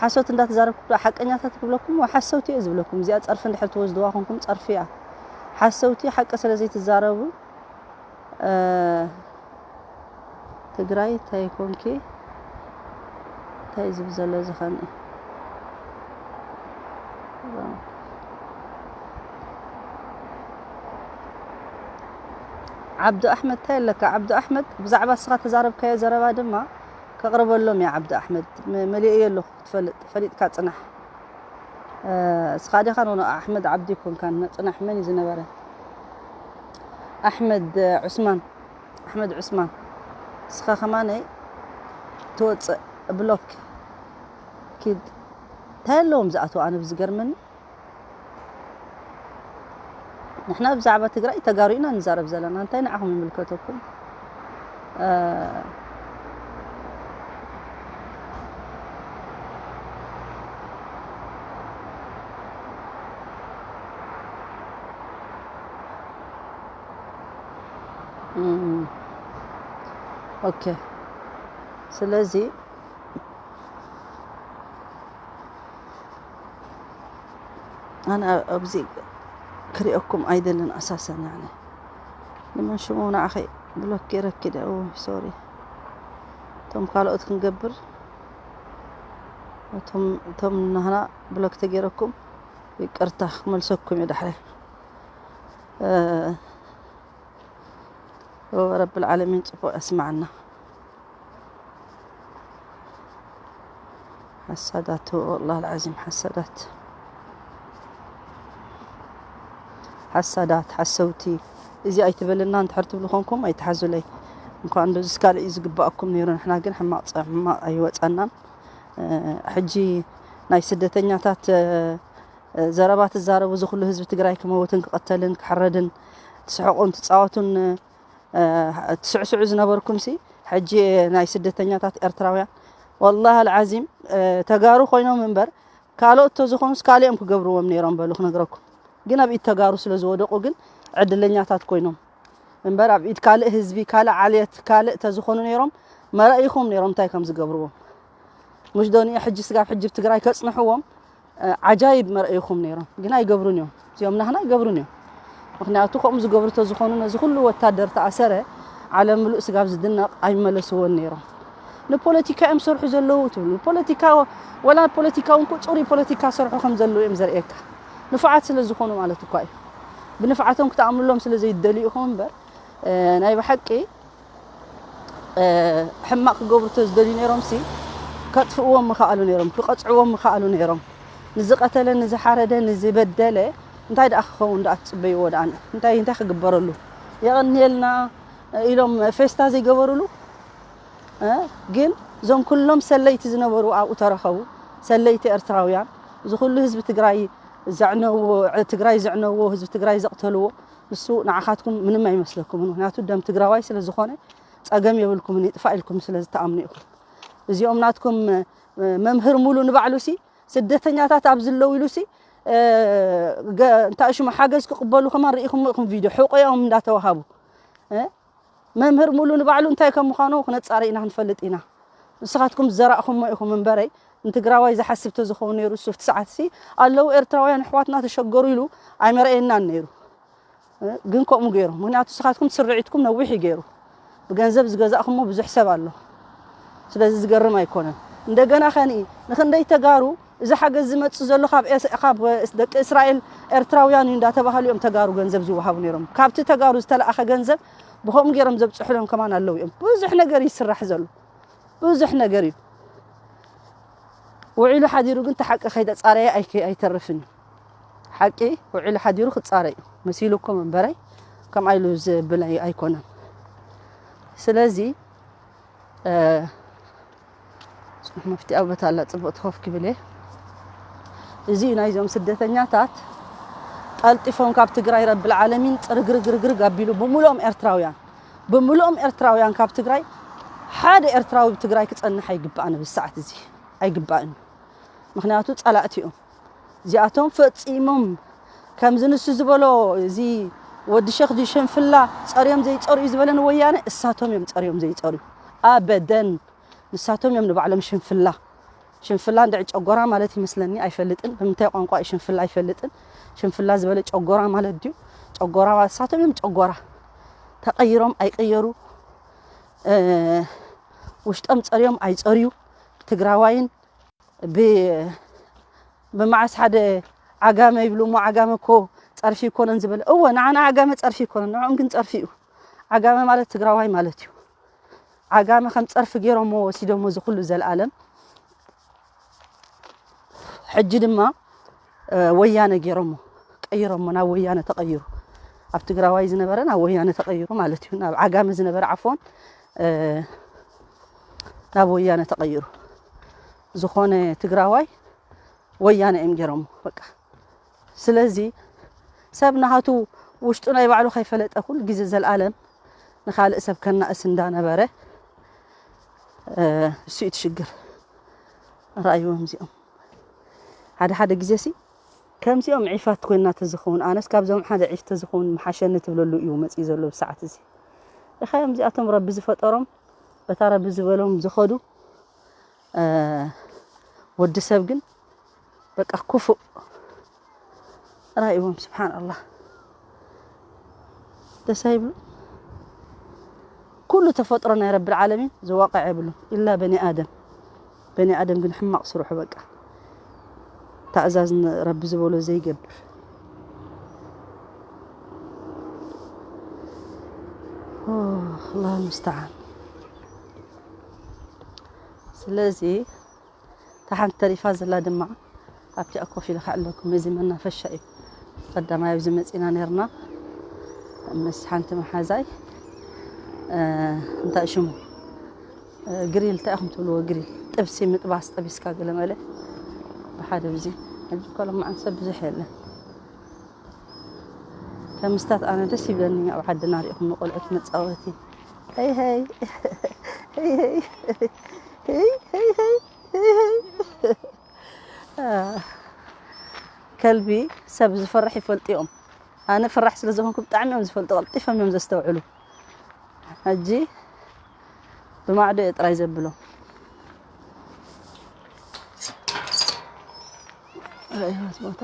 ሓሶት እንዳተዛረብኩ ዶ ሓቀኛታት ክብለኩም ወይ ሓሰውቲ እየ ዝብለኩም? እዚኣ ጸርፊ እንድሕር ትወስድዋ ኮንኩም ጸርፊ እያ። ሓሰውቲ ሓቂ ስለ ዘይትዛረቡ፣ እ፣ ትግራይ እንታይ ኮንኪ? እንታይ እዩ ዝብል ዘሎ ዝኸን? ዓብዱ ኣሕመድ እንታይ ኣለካ? ዓብዱ ኣሕመድ ብዛዕባ እስኻ ተዛረብካዮ ዘረባ ድማ ከቕርበሎም እየ። ዓብዱ ኣሕመድ መ-፣ መሊኤዮ ኣለኹ ክትፈልጥ፣ ፈሊጥካ ጽናሕ። እ፣ እስኻ ዲኻ ኖኖ ኣሕመድ ዓብዲ ኮንካን ጽናሕ መን እዩ ዝነበረ? ኣሕመድ ዑስማን፣ ኣሕመድ ዑስማን፣ እስኻ ከማነይ ትወጽእ ብሎክ ኪድ። እንታይ ኣለዎም ዝኣትዉ? ኣነ ብዝገርመኒ፣ ንሕና ብዛዕባ ትግራይ ተጋሩ ኢና ንዛረብ ዘለና፣ እንታይ ንዓኹም ይምልከተኩም? እ፣ እም፣ ኦኬ። ስለዚ ኣነ ኣብ-፣ ኣብዚ ክሪኦኩም ኣይደልን ኣሳሰን፣ ያኒ ንመን ሽሙ ንዓኸይ ብሎክ ገይረኪ ደ-፣ ኦይ፣ ሶሪ። እቶም ካልኦት ክንገብር፣ እቶም፣ እቶም ናህና ብሎክ ተገይረኩም፣ ይቅርታ ክመልሰኩም እየ ዳሕረ። እ፣ ረብል ዓለሚን ጽቡቕ ያስማዓና። ሓሳዳት፣ ወላሂ ኣልዓዚም ሓሳዳት። ሓሳዳት፣ ሓሰውቲ። እዚ ኣይትበልና እንድሕር ትብሉ ኮንኩም ኣይትሓዙለይ። እንኳን እንደዚ ካልእ እዩ ዝግባኣኩም ነይሩ። ንሕና ግን ሕማቕ ጸ-፣ ሕማቕ ኣይወጻናን። እ፣ ሕጂ ናይ ስደተኛታት፣ እ፣ ዘረባ ትዛረቡ፣ እዚ ኩሉ ህዝቢ ትግራይ ክመውትን ክቐተልን ክሕረድን ትስሕቁን ትጻወቱን፣ እ፣ ትስዕስዑ ዝነበርኩምሲ፣ ሕጂ ናይ ስደተኛታት ኤርትራውያን፣ ወላሂ ኣልዓዚም፣ እ፣ ተጋሩ ኮይኖም እምበር፣ ካልኦት ተዝኾኑስ ካልኦም ክገብርዎም ነይሮም በሉ ክነግረኩም። ግን ኣብ ኢድ ተጋሩ ስለ ዝወደቁ ግን ዕድለኛታት ኮይኖም እምበር፣ ኣብ ኢድ ካልእ ህዝቢ፣ ካልእ ዓሌት፣ ካልእ ተዝኾኑ ነይሮም፣ መረኢኹም ነይሮም እንታይ ከም ዝገብርዎም። ምሽ ዶ ንየ ሕጂ ስጋብ ሕጂ ኣብ ትግራይ ከጽንሕዎም፣ እ፣ ዓጃይብ መርኣይኹም ነይሮም፣ ግን ኣይገብሩን እዮም። እዚኦም ናህና ኣይገብሩን እዮም። ምኽንያቱ ከምኡ ዝገብሩ ተዝኾኑ ነዚ ኩሉ ወታደር ተኣሰረ፣ ዓለም ምሉእ ስጋብ ዝድነቕ ኣይመለስዎን ነይሮም። ንፖለቲካ እዮም ሰርሑ ዘለዉ ትብሉ። ፖለቲካ ወ-፣ ወላ ፖለቲካ እውን እኮ ጽሩይ ፖለቲካ ሰርሑ ከም ዘለዉ እዮም ዘርእየካ። ንፉዓት ስለ ዝኾኑ ማለት እኳ እዩ። ብንፍዓቶም ክትኣምኑሎም ስለ ዘይደልዩ ኢኹም እምበር፣ እ፣ ናይ ብሓቂ እ፣ ሕማቕ ክገብሩ ተዝደልዩ ነይሮምሲ፣ ከጥፍእዎም ምኸኣሉ ነይሮም፣ ክቐጽዕዎም ምኸኣሉ ነይሮም። ንዝቐተለ፣ ንዝሓረደ፣ ንዝበደለ እንታይ ደኣ ክኸውን ደኣ ትጽበይዎ ደኣ? እንታይ፣ እንታይ ክግበረሉ? የቐንየልና ኢሎም ፌስታ ዘይገበሩሉ? እ፣ ግን እዞም ኩሎም ሰለይቲ ዝነበሩ ኣብኡ ተረኸቡ። ሰለይቲ ኤርትራውያን፣ እዚ ኩሉ ህዝቢ ትግራይ ዘዕነዎ፣ ትግራይ ዘዕነዎ፣ ህዝቢ ትግራይ ዘቕተልዎ፣ ንሱ ንዓኻትኩም ምንም ኣይመስለኩምን። ምኽንያቱ ደም ትግራዋይ ስለ ዝኾነ ጸገም የብልኩምን፣ ይጥፋእ ኢልኩም ስለ ዝተኣምኑ ኢኹም። እዚኦም ናትኩም፣ እ፣ መምህር ሙሉ ንባዕሉሲ ስደተኛታት ኣብ ዝለው ኢሉሲ፣ እ፣ ገ-፣ እንታይ ሽሙ ሓገዝ ክቕበሉ ከማን ርኢኹም ኢኹም ቪድዮ ሕቆኦም እንዳተዋሃቡ። እ፣ መምህር ሙሉ ንባዕሉ እንታይ ከም ምዃኑ ክነጻሪ ኢና፣ ክንፈልጥ ኢና። ንስኻትኩም ዝዘራእኹሞ ኢኹም እምበረይ፣ ንትግራዋይ ዝሓስብ ተዝኸውን ነይሩ፣ እሱ እቲ ሰዓትሲ ኣለዉ ኤርትራውያን ኣሕዋትና ተሸገሩ ኢሉ ኣይመረኤናን ነይሩ። ግን ከምኡ ገይሮም። ምክንያቱ ንስኻትኩም ስርዒትኩም ነዊሕ እዩ ገይሩ። ብገንዘብ ዝገዛእኹሞ ብዙሕ ሰብ ኣሎ። ስለዚ ዝገርም ኣይኮነን። እንደገና ኸኒ ንኽንደይ ተጋሩ እዚ ሓገዝ ዝመጽእ ዘሎ ካብ ኤስ-፣ ካብ ደቂ እስራኤል ኤርትራውያን እዩ እንዳተባሃሉ እዮም ተጋሩ ገንዘብ ዝወሃቡ ነይሮም። ካብቲ ተጋሩ ዝተለኣኸ ገንዘብ ብኸምኡ ገይሮም ዘብጽሑሎም ከማን ኣለዉ እዮም። ብዙሕ ነገር ይስራሕ ዘሎ። ብዙሕ ነገር እዩ። ውዒሉ ሓዲሩ ግን እቲ ሓቂ ከይተጻረየ ኣይከ-፣ ኣይተርፍን እዩ። ሓቂ ውዒሉ ሓዲሩ ክጻረ እዩ። መሲሉኩም እምበረይ ከምኣ ኢሉ ዝብል ኣይ-፣ ኣይኮነን። ስለዚ፣ እ፣ ጽኑሕ መፍትሒ ኣብ ቦታ ኣላ፣ ጽቡቕ ትኸፍ ክብል እየ። እዚ እዩ ናይዞም ስደተኛታት ቀልጢፎም ካብ ትግራይ ረብል ዓለሚን ጽርግርግርግርግ ኣቢሉ ብምሉኦም ኤርትራውያን፣ ብምሉኦም ኤርትራውያን ካብ ትግራይ ሓደ ኤርትራዊ ብትግራይ ክጸንሕ ኣይግባእን። ኣብዚ ሰዓት እዚ ኣይግባእን። ምክንያቱ ጸላእቲ እዮም። እዚኣቶም ፈጺሞም ከምዚ ንሱ ዝበሎ እዚ ወዲ ሸኽ ሽንፍላ ጸርዮም ዘይጸርዩ ዝበለን ወያነ እሳቶም እዮም ጸርዮም ዘይጸርዩ። ኣበደን። ንሳቶም እዮም ንባዕሎም ሽንፍላ። ሽንፍላ እንድዒ ጨጎራ ማለት ይመስለኒ፣ ኣይፈልጥን። ብምንታይ ቋንቋ እዩ ሽንፍላ ኣይፈልጥን። ሽንፍላ ዝበለ ጨጎራ ማለት ድዩ? ጨጎራ ማለት እሳቶም እዮም ጨጎራ። ተቐይሮም ኣይቀየሩ። እ፣ ውሽጦም ጸርዮም ኣይጸርዩ። ትግራዋይን ብ-፣ ብመዓስ ሓደ ዓጋመ ይብሉ እሞ ዓጋመ እኮ ጸርፊ ይኮነን ዝበለ። እወ ንዓና ዓጋመ ጸርፊ ይኮነን፣ ንዕኦም ግን ጸርፊ እዩ። ዓጋመ ማለት ትግራዋይ ማለት እዩ። ዓጋመ ከም ጸርፊ ገይሮሞ ወሲዶሞ እዚ ኩሉ ዘልኣለም። ሕጂ ድማ፣ እ፣ ወያነ ገይሮሞ፣ ቀይሮሞ፣ ናብ ወያነ ተቐይሩ። ኣብ ትግራዋይ ዝነበረ ናብ ወያነ ተቐይሩ ማለት እዩ። ናብ ዓጋመ ዝነበረ ዓፎን፣ እ፣ ናብ ወያነ ተቐይሩ። ዝኾነ ትግራዋይ ወያነ እዮም ገይሮሞ፣ በቃ። ስለዚ ሰብ ናሃቱ ውሽጡ ናይ ባዕሉ ከይፈለጠ ኩሉ ግዜ ዘልኣለም ንኻልእ ሰብ ከናእስ እንዳነበረ፣ እ፣ እሱ እዩ እቲ ሽግር። ረኣይዎም እዚኦም። ሓደ ሓደ ግዜ ሲ ከምዚኦም ዒፋት ኮይና ተዝኸውን፣ ኣነስ ካብዞም ሓደ ዒፍ ተዝኸውን ምሓሸኒ ትብለሉ እዩ መጺኡ ዘሎ ብሰዓት እዚ። እኻዮም እዚኣቶም ረቢ ዝፈጠሮም፣ በታ ረቢ ዝበሎም ዝኸዱ፣ እ፣ ወዲ ሰብ ግን በቃ ክፉእ። ረኣይዎም፣ ስብሓን ኣላህ። ደስ ኣይብሉ? ኩሉ ተፈጥሮ ናይ ረብል ዓለሚን ዝዋቕዕ የብሉን፣ ኢላ በኒ ኣደም። በኒ ኣደም ግን ሕማቕ ስርሑ በቃ። ታእዛዝ ን-፣ ረቢ ዝበሎ ዘይገብር። ኦ፣ ኣላህ ሙስተዓን። ስለዚ እታ ሓንቲ ተሪፋ ዘላ ድማ ኣብቲኣ ኮፍ ኢለ ከዕለኩም። እዚ መናፈሻ እዩ። ቀዳማይ ኣብዚ መጺና ነርና ምስ ሓንቲ መሓዛይ፣ እ፣ እንታይ ሽሙ? እ፣ ግሪል፣ እንታይ ኢኹም ትብልዎ? ግሪል፣ ጥብሲ ምጥባስ፣ ጠቢስካ ገለ መለ ብሓደ ብዚ። ሕጂ እኮ ሎማዓንቲ ሰብ ብዙሕ የለን። ከምስታት ኣነ ደስ ይብለኒ ኣብ ዓድና ሪኢኹም ንቆልዑት መጻወቲ። ሄይ ሄይ። ሄይ ሄይ። ሄይ ሄይ ሄይ። ሄይ ሄይ። አ፣ ከልቢ ሰብ ዝፈርሕ ይፈልጡ እዮም። ኣነ ፈራሕ ስለ ዝኾንኩ ብጣዕሚ እዮም ዝፈልጡ፣ ቀልጢፎም እዮም ዘስተውዕሉ። ሕጂ ብማዕዶ እየ ጥራይ ዘብሎ። ረኣይዋ እዚ ቦታ።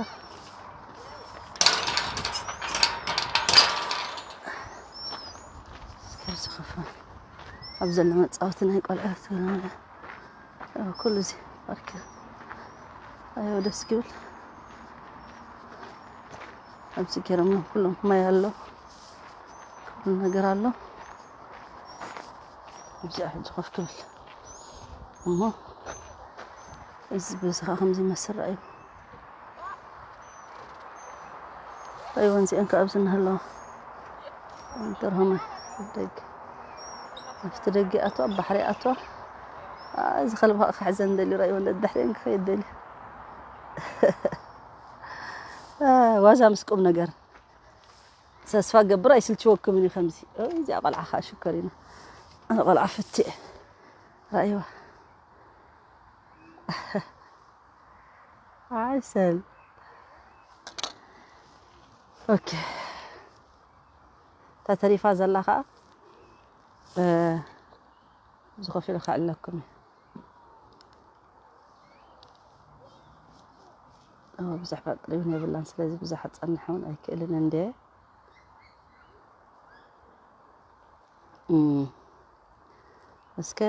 እስከ ዝኸፋ ኣብ ዘሎ መጻወቲ ናይ ቆልዑ ተገመለ። ኣብ ኩሉ እዚ ፓርክ። ኣዮ ደስ ክብል። ኣብዚ ገይሮም ኩሎም ማይ ኣሎ። ኩሉ ነገር ኣሎ። እዚኣ ሕጂ ኮፍ ክብል እሞ እዚ በዚ ኸዓ ከምዚ ይመስል። ረኣዩ። ረኣይወን እዚአን ከዓ ኣብዚ እናሃለዋ። ደርሆ ማይ ኣብ ደገ። ኣብቲ ደገ ኣትዋ፣ ኣብ ባሕሪ ኣትዋ። አ፣ እዚ ከልቢ ከዓ ክሕዘን ደልዩ። ረኣይወን ደድሕሪአን ክኸይድ ደልዩ። አ፣ ዋዛ ምስ ቁም ነገር። ተስፋ ገብር ኣይስልችወክምን እዩ ከምዚ። ኦይ፣ እዚኣ ቆልዓ ከዓ ሽኮሪና። ኣነ ቆልዓ ፍትእ እየ። ረኣይዋ። ዓሰል። ኦኬ። እታ ተሪፋ ዘላ ከዓ፣ እ፣ እዚ ኮፍ ኢለ ከዕለኩም እየ። ኦ፣ ብዙሕ ባጥሪ እውን የብላን፣ ስለዚ ብዙሕ ኣጸንሕ እውን ኣይክእልን እንድየ። እም፣ እስከ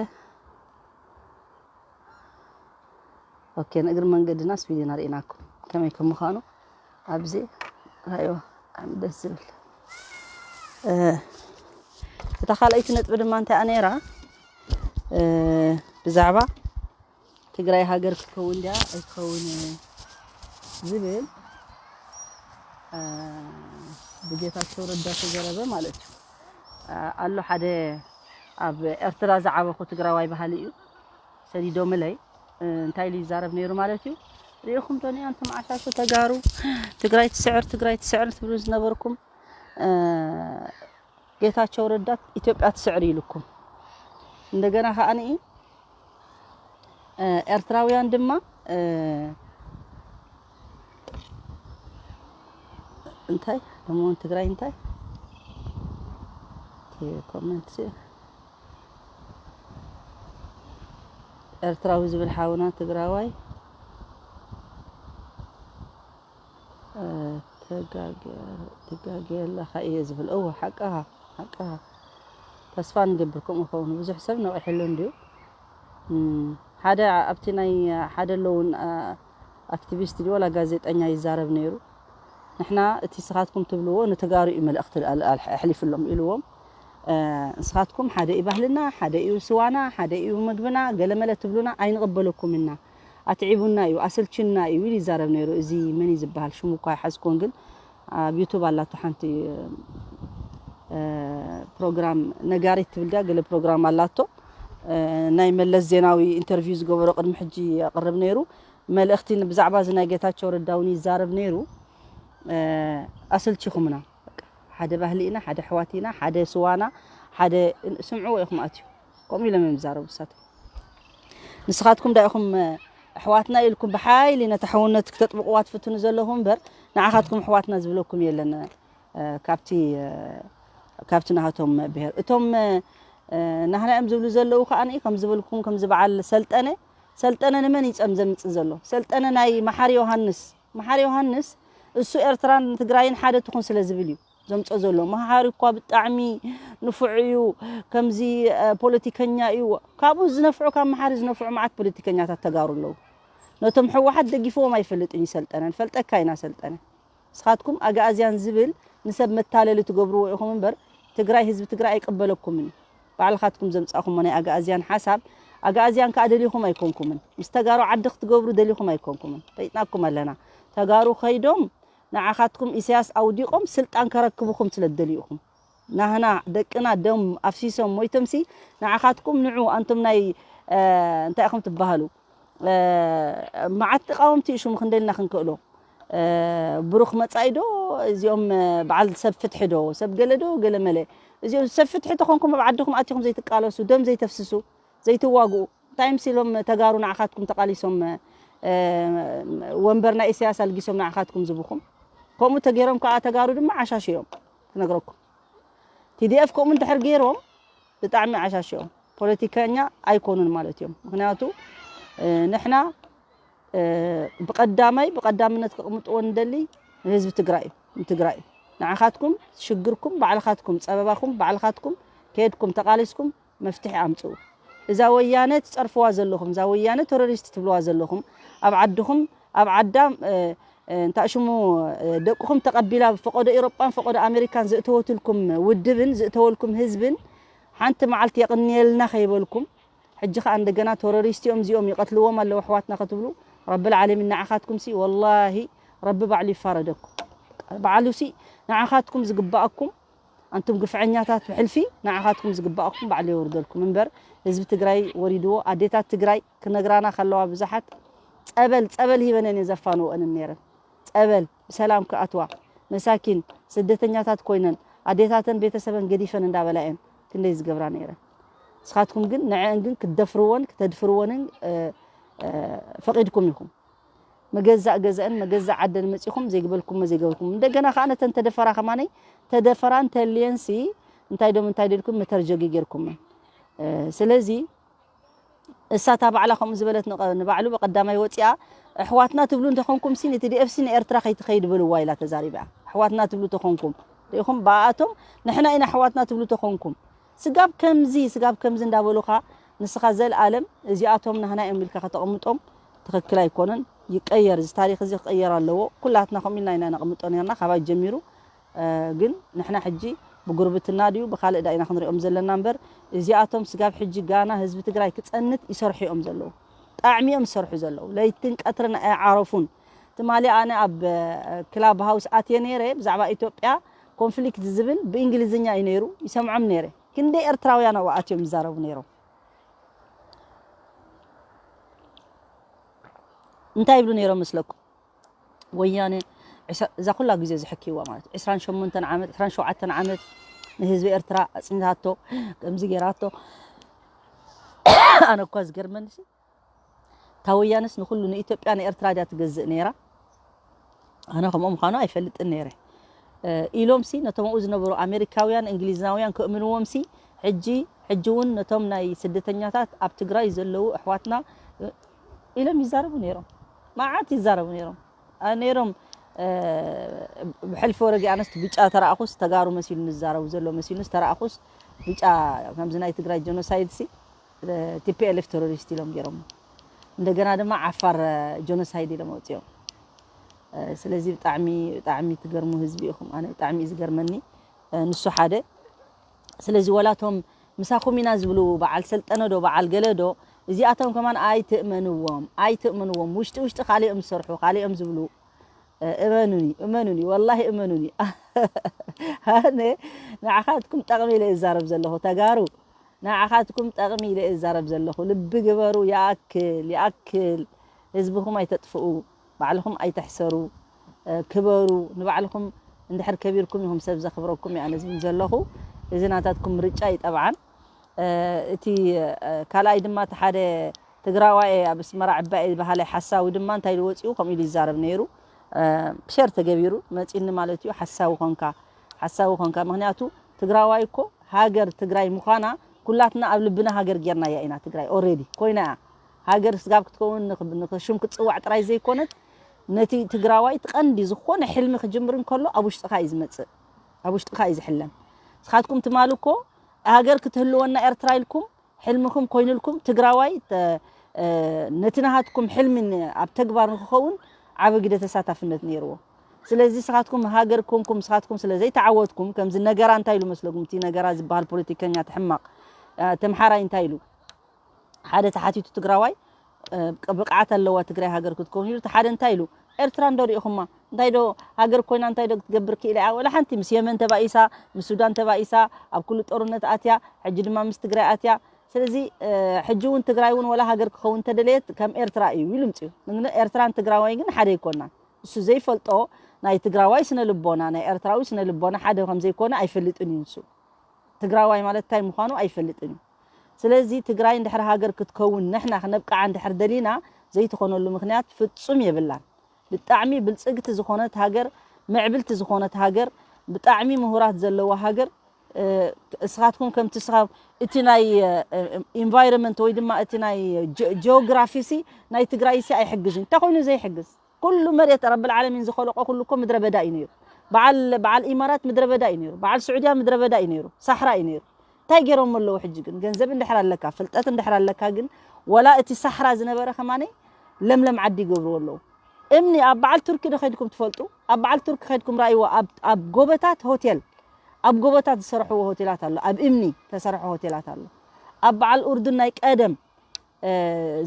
ኦኬ፣ ንእግሪ መንገድና ስዊድን ኣርእናኩም ከመይ ከም ምዃኑ ኣብዚ ራእዮ። ብጣዕሚ ደስ ዝብል። እ፣ እታ ካልኣይቲ ነጥቢ ድማ እንታይ እያ ነይራ? እ፣ ብዛዕባ ትግራይ ሃገር ክትከውን ድያ ኣይትኸውን ዝብል፣ እ፣ ብጌታቸው ረዳ ተዘረበ ማለት እዩ። እ፣ ኣሎ ሓደ ኣብ ኤርትራ ዝዓበኹ ትግራዋይ ባህሊ እዩ። ሰዲዶምለይ፣ እ፣ እንታይ ኢሉ ይዛረብ ነይሩ ማለት እዩ? ርኢኹም ዶ ንያ፣ እንቶም ዓሻሹ ተጋሩ፣ ትግራይ ትስዕር፣ ትግራይ ትስዕር ትብሉ ዝነበርኩም፣ እ፣ ጌታቸው ረዳ ኢትዮጵያ ትስዕር ኢሉኩም። እንደገና ከኣ ንኢ፣ እ፣ ኤርትራውያን ድማ፣ እ፣ እንታይ ደሞ ትግራይ እንታይ እቲ ኮመንት ሲ፣ ኤርትራዊ ዝብል ሓውና ትግራዋይ፣ እ፣ ተጋገ-፣ ትጋገ ኣለኻ እየ ዝብል። እወ፣ ሓቅኻ፣ ሓቅኻ። ተስፋ ንገብር ከምኡ ከውን። ብዙሕ ሰብ ነቒሕሉ እንድዩ። እም፣ ሓደ ኣብቲ ናይ ሓደ ኣለውን፣ ኣ-፣ ኣክቲቪስት ድዩ ዋላ ጋዜጠኛ ይዛረብ ነይሩ። ንሕና እቲ ስኻትኩም ትብልዎ ንተጋሩ እዩ መልእኽቲ ኣል-፣ ኣል-፣ ኣሕሊፍሎም ኢልዎም። እ፣ ንስኻትኩም ሓደ እዩ ባህልና፣ ሓደ እዩ ስዋና፣ ሓደ እዩ ምግብና፣ ገለመለ ትብሉና ኣይንቕበለኩም ኢና። ኣትዒቡና እዩ፣ ኣሰልችና እዩ ኢሉ ይዛረብ ነይሩ። እዚ መን እዩ ዝበሃል? ሽሙ እኳ ኣይሓዝኩን፣ ግን ኣብ ዩቱብ ኣላቶ ሓንቲ፣ እ፣ ፕሮግራም ነጋሪት ትብል ድያ? ገለ ፕሮግራም ኣላቶ። እ፣ ናይ መለስ ዜናዊ ኢንተርቪው ዝገበሮ ቅድሚ ሕጂ የቕርብ ነይሩ። መልእኽቲ ን-፣ ብዛዕባ እዚ ናይ ጌታቸው ረዳ እውን ይዛረብ ነይሩ። እ፣ ኣሰልቺኹምና። በቃ፣ ሓደ ባህሊ ኢና፣ ሓደ ኣሕዋት ኢና፣ ሓደ ስዋና፣ ሓደ፣ ስምዕዎ ኢኹም ኣትዩ። ከምኡ ኢሎም እዮም ዝዛረቡ ንሳቶም። ንስኻትኩም ዳ ኢኹም፣ እ፣ ኣሕዋትና ኢልኩም ብሓይሊ ነታ ሕውነት ክተጥብቕዋ ትፍትኑ ዘለኹም እምበር፣ ንዓኻትኩም ኣሕዋትና ዝብለኩም የለን፣ እ፣ ካብቲ፣ እ፣ ካብቲ ናሃቶም ብሄር። እቶም፣ እ፣ እ፣ ናህና እዮም ዝብሉ ዘለዉ ከኣ፣ ከም ዝበልኩም፣ ከምዚ በዓል ሰልጠነ፣ ሰልጠነ ንመን እዩ ጸም ዘምጽእ ዘሎ? ሰልጠነ ናይ መሓሪ ዮሃንስ፣ መሓሪ ዮሃንስ እሱ ኤርትራን ትግራይን ሓደ ትኹን ስለ ዝብል እዩ ዘምጾ ዘሎ። መሓሪ እኳ ብጣዕሚ ንፉዕ እዩ፣ ከምዚ፣ እ፣ ፖለቲከኛ እዩ። ካብኡ ዝነፍዑ፣ ካብ መሓሪ ዝነፍዑ መዓት ፖለቲከኛታት ተጋሩ ኣለዉ። ነቶም ህወሓት ደጊፍዎም ኣይፈልጥን እዩ ሰልጠነ። ንፈልጠካ ኢና ሰልጠነ። ንስኻትኩም ኣግኣዝያን ዝብል ንሰብ መታለሊ ትገብርዎ ኢኹም እምበር፣ ትግራይ፣ ህዝቢ ትግራይ ኣይቅበለኩምን እዩ። ባዕልኻትኩም ዘምጻእኩሞ ናይ ኣግኣዝያን ሓሳብ፣ ኣግኣዝያን ከኣ ደሊኹም ኣይኮንኩምን። ምስ ተጋሩ ዓዲ ክትገብሩ ደሊኹም ኣይኮንኩምን። ፈይጥናኩም ኣለና። ተጋሩ ከይዶም ንዓኻትኩም ኢሳያስ ኣውዲቖም ስልጣን ከረክብኹም ስለ ትደልዩ ኢኹም። ናህና ደቅና ደም ኣፍሲሶም ሞይቶምሲ፣ ንዓኻትኩም ንዑ ኣንቱም ናይ፣ እ፣ እንታይ ኢኹም ትበሃሉ? እ፣ መዓት ተቃወምቲ እዩ ሽሙ ክንደልና ክንክእሎ። እ፣ ብሩኽ መጻኢ ዶ? እዚኦም፣ እ፣ በዓል ሰብ ፍትሒ ዶ? ሰብ ገለ ዶ? ገለ መለ። እዚኦም ሰብ ፍትሒ ተኾንኩም ኣብ ዓድኹም ኣቲኹም ዘይትቃለሱ፣ ደም ዘይተፍስሱ፣ ዘይትዋግኡ፣ እንታይ ምስ ኢሎም ተጋሩ ንዓኻትኩም ተቃሊሶም፣ እ፣ ወንበር ናይ ኢሳያስ ኣልጊሶም ንዓኻትኩም ዝብኹም? ከምኡ ተገይሮም ከኣ ተጋሩ ድማ ዓሻሽ እዮም፣ ክነግረኩም። ቲ ዲ ኤፍ ከምኡ እንድሕር ገይሮም ብጣዕሚ ዓሻሽ እዮም። ፖለቲከኛ ኣይኮኑን ማለት እዮም። ምኽንያቱ፣ እ፣ ንሕና፣ እ፣ ብቐዳማይ፣ ብቐዳምነት ከቕምጥዎ ንደሊ ንህዝቢ ትግራይ እዩ፣ ንትግራይ እዩ። ንዓኻትኩም ሽግርኩም ባዕልኻትኩም፣ ጸበባኹም ባዕልኻትኩም ከየድኩም ተቃሊስኩም መፍትሒ ኣምጽኡ። እዛ ወያነ ትጸርፍዋ ዘለኹም፣ እዛ ወያነ ቴሮሪስት ትብልዋ ዘለኹም፣ ኣብ ዓድኹም፣ ኣብ ዓዳ፣ እ፣ እ፣ እንታይ ሽሙ፣ እ፣ ደቅኹም ተቐቢላ ፈቐዶ ኤውሮጳን ፈቐዶ ኣሜሪካን ዘእተወትልኩም ውድብን ዘእተወልኩም ህዝብን ሓንቲ መዓልቲ የቕንየልና ከይበልኩም፣ ሕጂ ኸኣ እንደገና ቴሮሪስት እዮም እዚኦም ይቐትልዎም ኣለዉ ኣሕዋትና ክትብሉ፣ ረብል ዓለሚን ንዓኻትኩምሲ ወላሂ ረቢ ባዕሉ ይፋረደኩም። ባዕሉሲ ንዓኻትኩም ዝግባኣኩም ኣንቱም ግፍዐኛታት ብሕልፊ ንዓኻትኩም ዝግባኣኩም ባዕሉ የውርደልኩም እምበር ህዝቢ ትግራይ ወሪድዎ። ኣዴታት ትግራይ ክነግራና ከለዋ ብዙሓት ጸበል፣ ጸበል ሂበነን እየ ዘፋንወአንን ነይረን። ጸበል ብሰላም ክኣትዋ መሳኪን ስደተኛታት ኮይነን ኣዴታተን ቤተሰበን ገዲፈን እንዳበላ እየን ክንደይ ዝገብራ ነይረን። ንስኻትኩም ግን ንዐአን ግን ክትደፍርወን ክተድፍርወንን፣ እ፣ እ፣ ፈቒድኩም ኢኹም። መገዛእ ገዘአን መገዛእ ዓደን መጺኹም ዘይግበልኩሞ ዘይገበልኩም። እንደገና ከኣ ነተን ተደፈራ ከማነይ ተደፈራ እንተልየንሲ እንታይ ዶም እንታይ ደልኩም መተርጀጊ ጌርኩመን። እ፣ ስለዚ እሳ እታ ባዕላ ከምኡ ዝበለት ንቐ-፣ ንባዕሉ ብቐዳማይ ወጺኣ፣ "ኣሕዋትና ትብሉ እንተኾንኩምሲ ንቲ ዲ ኤፍ ሲ ንኤርትራ ከይትኸይድ በልዋ" ኢላ ተዛሪባ። ኣሕዋትና ትብሉ ተኾንኩም፣ ርኢኹም፣ ብኣኣቶም ንሕና ኢና ኣሕዋትና ትብሉ ተኾንኩም፣ ስጋብ ከምዚ ስጋብ ከምዚ እንዳበሉኻ ንስኻ ዘልኣለም እዚኣቶም ናህና እዮም ኢልካ ከተቐምጦም ትኽክል ኣይኮነን። ይቀየር፣ እዚ ታሪኽ እዚ ክቀየር ኣለዎ። ኩላትና ከምኡ ኢልና ኢና ነቐምጦ ነርና ካባይ ጀሚሩ። ግን ንሕና ሕጂ ብጉርብትና ድዩ ብኻልእ ዳ ኢና ክንሪኦም ዘለና እምበር፣ እዚኣቶም ስጋብ ሕጂ ጋና ህዝቢ ትግራይ ክጸንት ይሰርሑ እዮም ዘለዉ። ጣዕሚ እዮም ዝሰርሑ ዘለዉ። ለይትን ቀትርን ኣይዓረፉን። ትማሊ ኣነ ኣብ ክላብ ሃውስ ኣትየ ነይረ፣ ብዛዕባ ኢትዮጵያ ኮንፍሊክት ዝብል ብእንግሊዝኛ እዩ ነይሩ፣ ይሰምዖም ነይረ። ክንደይ ኤርትራውያን ኣብኡ ኣትዮም ይዛረቡ ነይሮም። እንታይ ይብሉ ነይሮም መስለኩም? ወያነ እዛ ኩላ ግዜ ዝሕክይዋ ማለት ዕስራን ሸሞንተን ዓመት ዕስራን ሸውዓተን ዓመት ንህዝቢ ኤርትራ ኣፅኒታቶ፣ ከምዚ ገይራቶ። ኣነ እኳ ዝገርመኒ እታ ወያነስ ንኩሉ ንኢትዮጵያ ንኤርትራ ድያ ትገዝእ ነይራ? ኣነ ከምኡ ምዃኑ ኣይፈልጥን ነይረ። ኢሎም ሲ ነቶም ኣብኡ ዝነበሩ ኣሜሪካውያን እንግሊዛውያን ክእምንዎም ሲ ሕጂ ሕጂ እውን ነቶም ናይ ስደተኛታት ኣብ ትግራይ ዘለዉ ኣሕዋትና ኢሎም ይዛረቡ ነይሮም። መዓት ይዛረቡ ነይሮም ነይሮም። ብሕልፊ ወረጊ ኣነስ ብጫ ተራእኹስ ተጋሩ መሲሉ ንዛረቡ ዘሎ መሲሉ ዝተራእኹስ ብጫ ከምዚ ናይ ትግራይ ጀኖሳይድ ሲ ቲፒኤልኤፍ ቴሮሪስት ኢሎም ገይሮም። እንደገና ድማ ዓፋር ጀኖሳይድ ኢሎም ኣውፅኦም። ስለዚ ብጣዕሚ ብጣዕሚ ትገርሙ ህዝቢ ኢኹም። ኣነ ብጣዕሚ እዩ ዝገርመኒ ንሱ ሓደ። ስለዚ ወላቶም ምሳኹም ኢና ዝብሉ በዓል ሰልጠነ ዶ በዓል ገለ ዶ እዚኣቶም ከማን ኣይትእመንዎም ኣይትእመንዎም። ውሽጢ ውሽጢ ካሊኦም ዝሰርሑ ካሊኦም ዝብሉ እመኑኒ እመኑኒ ወላሂ እመኑኒ። ኣነ ንዓኻትኩም ጠቕሚ ኢለ እዛረብ ዘለኹ ተጋሩ ንዓኻትኩም ጠቕሚ ኢለ እዛረብ ዘለኹ። ልቢ ግበሩ። ይኣክል ይኣክል። ህዝብኹም ኣይተጥፍኡ፣ ባዕልኹም ኣይተሕሰሩ። ክበሩ። ንባዕልኹም እንድሕር ከቢርኩም ኢኹም ሰብ ዘኽብረኩም እየ ኣነ ዝብል ዘለኹ። እዚ ናታትኩም ምርጫ እዩ ጠብዓን። እቲ ካልኣይ ድማ እቲ ሓደ ትግራዋይ ኣብ ኣስመራ ዕባይ በሃላይ ሓሳዊ ድማ እንታይ ኢሉ ወፂኡ ከምኡ ኢሉ ይዛረብ ነይሩ። ሸር ተገቢሩ መፂኒ ማለት እዩ። ሓሳዊ ኮንካ ሓሳዊ ኮንካ ምክንያቱ ትግራዋይ እኮ ሃገር ትግራይ ምዃና ኩላትና ኣብ ልብና ሃገር ጌርናያ ኢና። ትግራይ ኦሬዲ ኮይና እያ። ሃገር ስጋብ ክትከውን ንክ- ንክ- ሽም ክትፅዋዕ ጥራይ ዘይኮነት ነቲ ትግራዋይ እቲ ቀንዲ ዝኾነ ሕልሚ ክጅምር እንከሎ ኣብ ውሽጥኻ እዩ ዝመፅእ፣ ኣብ ውሽጥኻ እዩ ዝሕለም። ንስኻትኩም ትማሊ እኮ ሃገር ክትህልወና ኤርትራ ኢልኩም ሕልምኹም ኮይኑልኩም ትግራዋይ ተ- እ፣ ነቲ ናሃትኩም ሕልሚ ን- ኣብ ተግባር ንክኸውን ዓቢ ግደ ተሳታፍነት ነይርዎ። ስለዚ ንስኻትኩም ሃገር ኮንኩም ንስኻትኩም ስለ ዘይተዓወትኩም ከምዚ ነገራ እንታይ ኢሉ መስለኩም እቲ ነገራ ዝበሃል ፖለቲከኛ እቲ ሕማቕ እ፣ ተምሓራይ እንታይ ኢሉ ሓደ ተሓቲቱ ትግራዋይ እ፣ ብቕዓት ኣለዋ ትግራይ ሃገር ክትከውን ኢሉ እቲ ሓደ እንታይ ኢሉ ኤርትራ እንዶ ሪኢኹማ እንታይ ዶ ሃገር ኮይና እንታይ ዶ ክትገብር ክኢላ እያ ወላ ሓንቲ ምስ የመን ተባኢሳ ምስ ሱዳን ተባኢሳ ኣብ ኩሉ ጦርነት ኣትያ ሕጂ ድማ ምስ ትግራይ ኣትያ ስለዚ እ፣ ሕጂ እውን ትግራይ እውን ወላ ሃገር ክኸውን ተደለየት ከም ኤርትራ እዩ ኢሉ ምፅኡ ንግን ኤርትራን ትግራዋይ ግን ሓደ ይኮናን እሱ ዘይፈልጦ ናይ ትግራዋይ ስነ ልቦና ናይ ኤርትራዊ ስነ ልቦና ሓደ ከም ዘይኮነ ኣይፈልጥን እዩ ንሱ ትግራዋይ ማለት እንታይ ምዃኑ ኣይፈልጥን እዩ ስለዚ ትግራይ እንድሕር ሃገር ክትከውን ንሕና ክነብቅዓ እንድሕር ደሊና ዘይትኾነሉ ምክንያት ፍጹም የብላን ብጣዕሚ ብልፅግቲ ዝኾነት ሃገር ምዕብልቲ ዝኾነት ሃገር ብጣዕሚ ምሁራት ዘለዋ ሃገር እ፣ እስኻትኩም ከምቲ ስኻ እቲ ናይ ኢንቫይሮንመንት ወይ ድማ እቲ ናይ ጂኦግራፊ ሲ ናይ ትግራይ ሲ ኣይሕግዝን እንታይ ኮይኑ ዘይሕግዝ ኩሉ መሬት ረብል ዓለሚን ዝኸለቆ ኩሉ እኮ ምድረ በዳ እዩ ነይሩ በዓል በዓል ኢማራት ምድረ በዳ እዩ ነይሩ በዓል ስዑድያ ምድረ በዳ እዩ ነይሩ ሳሕራ እዩ ነይሩ እንታይ ገይሮም ኣለዉ ሕጂ ግን ገንዘብ እንድሕር ኣለካ ፍልጠት እንድሕር ኣለካ ግን ወላ እቲ ሳሕራ ዝነበረ ከማነይ ለምለም ዓዲ ይገብርዎ ኣለዉ እምኒ ኣብ በዓል ቱርኪ ዶ ከይድኩም ትፈልጡ ኣብ በዓል ቱርኪ ከይድኩም ራእይዎ ኣብ ጎበታት ሆቴል ኣብ ጎበታት ዝሰርሕዎ ሆቴላት ኣሎ ኣብ እምኒ ተሰርሑ ሆቴላት ኣሎ ኣብ በዓል ኡርዱን ናይ ቀደም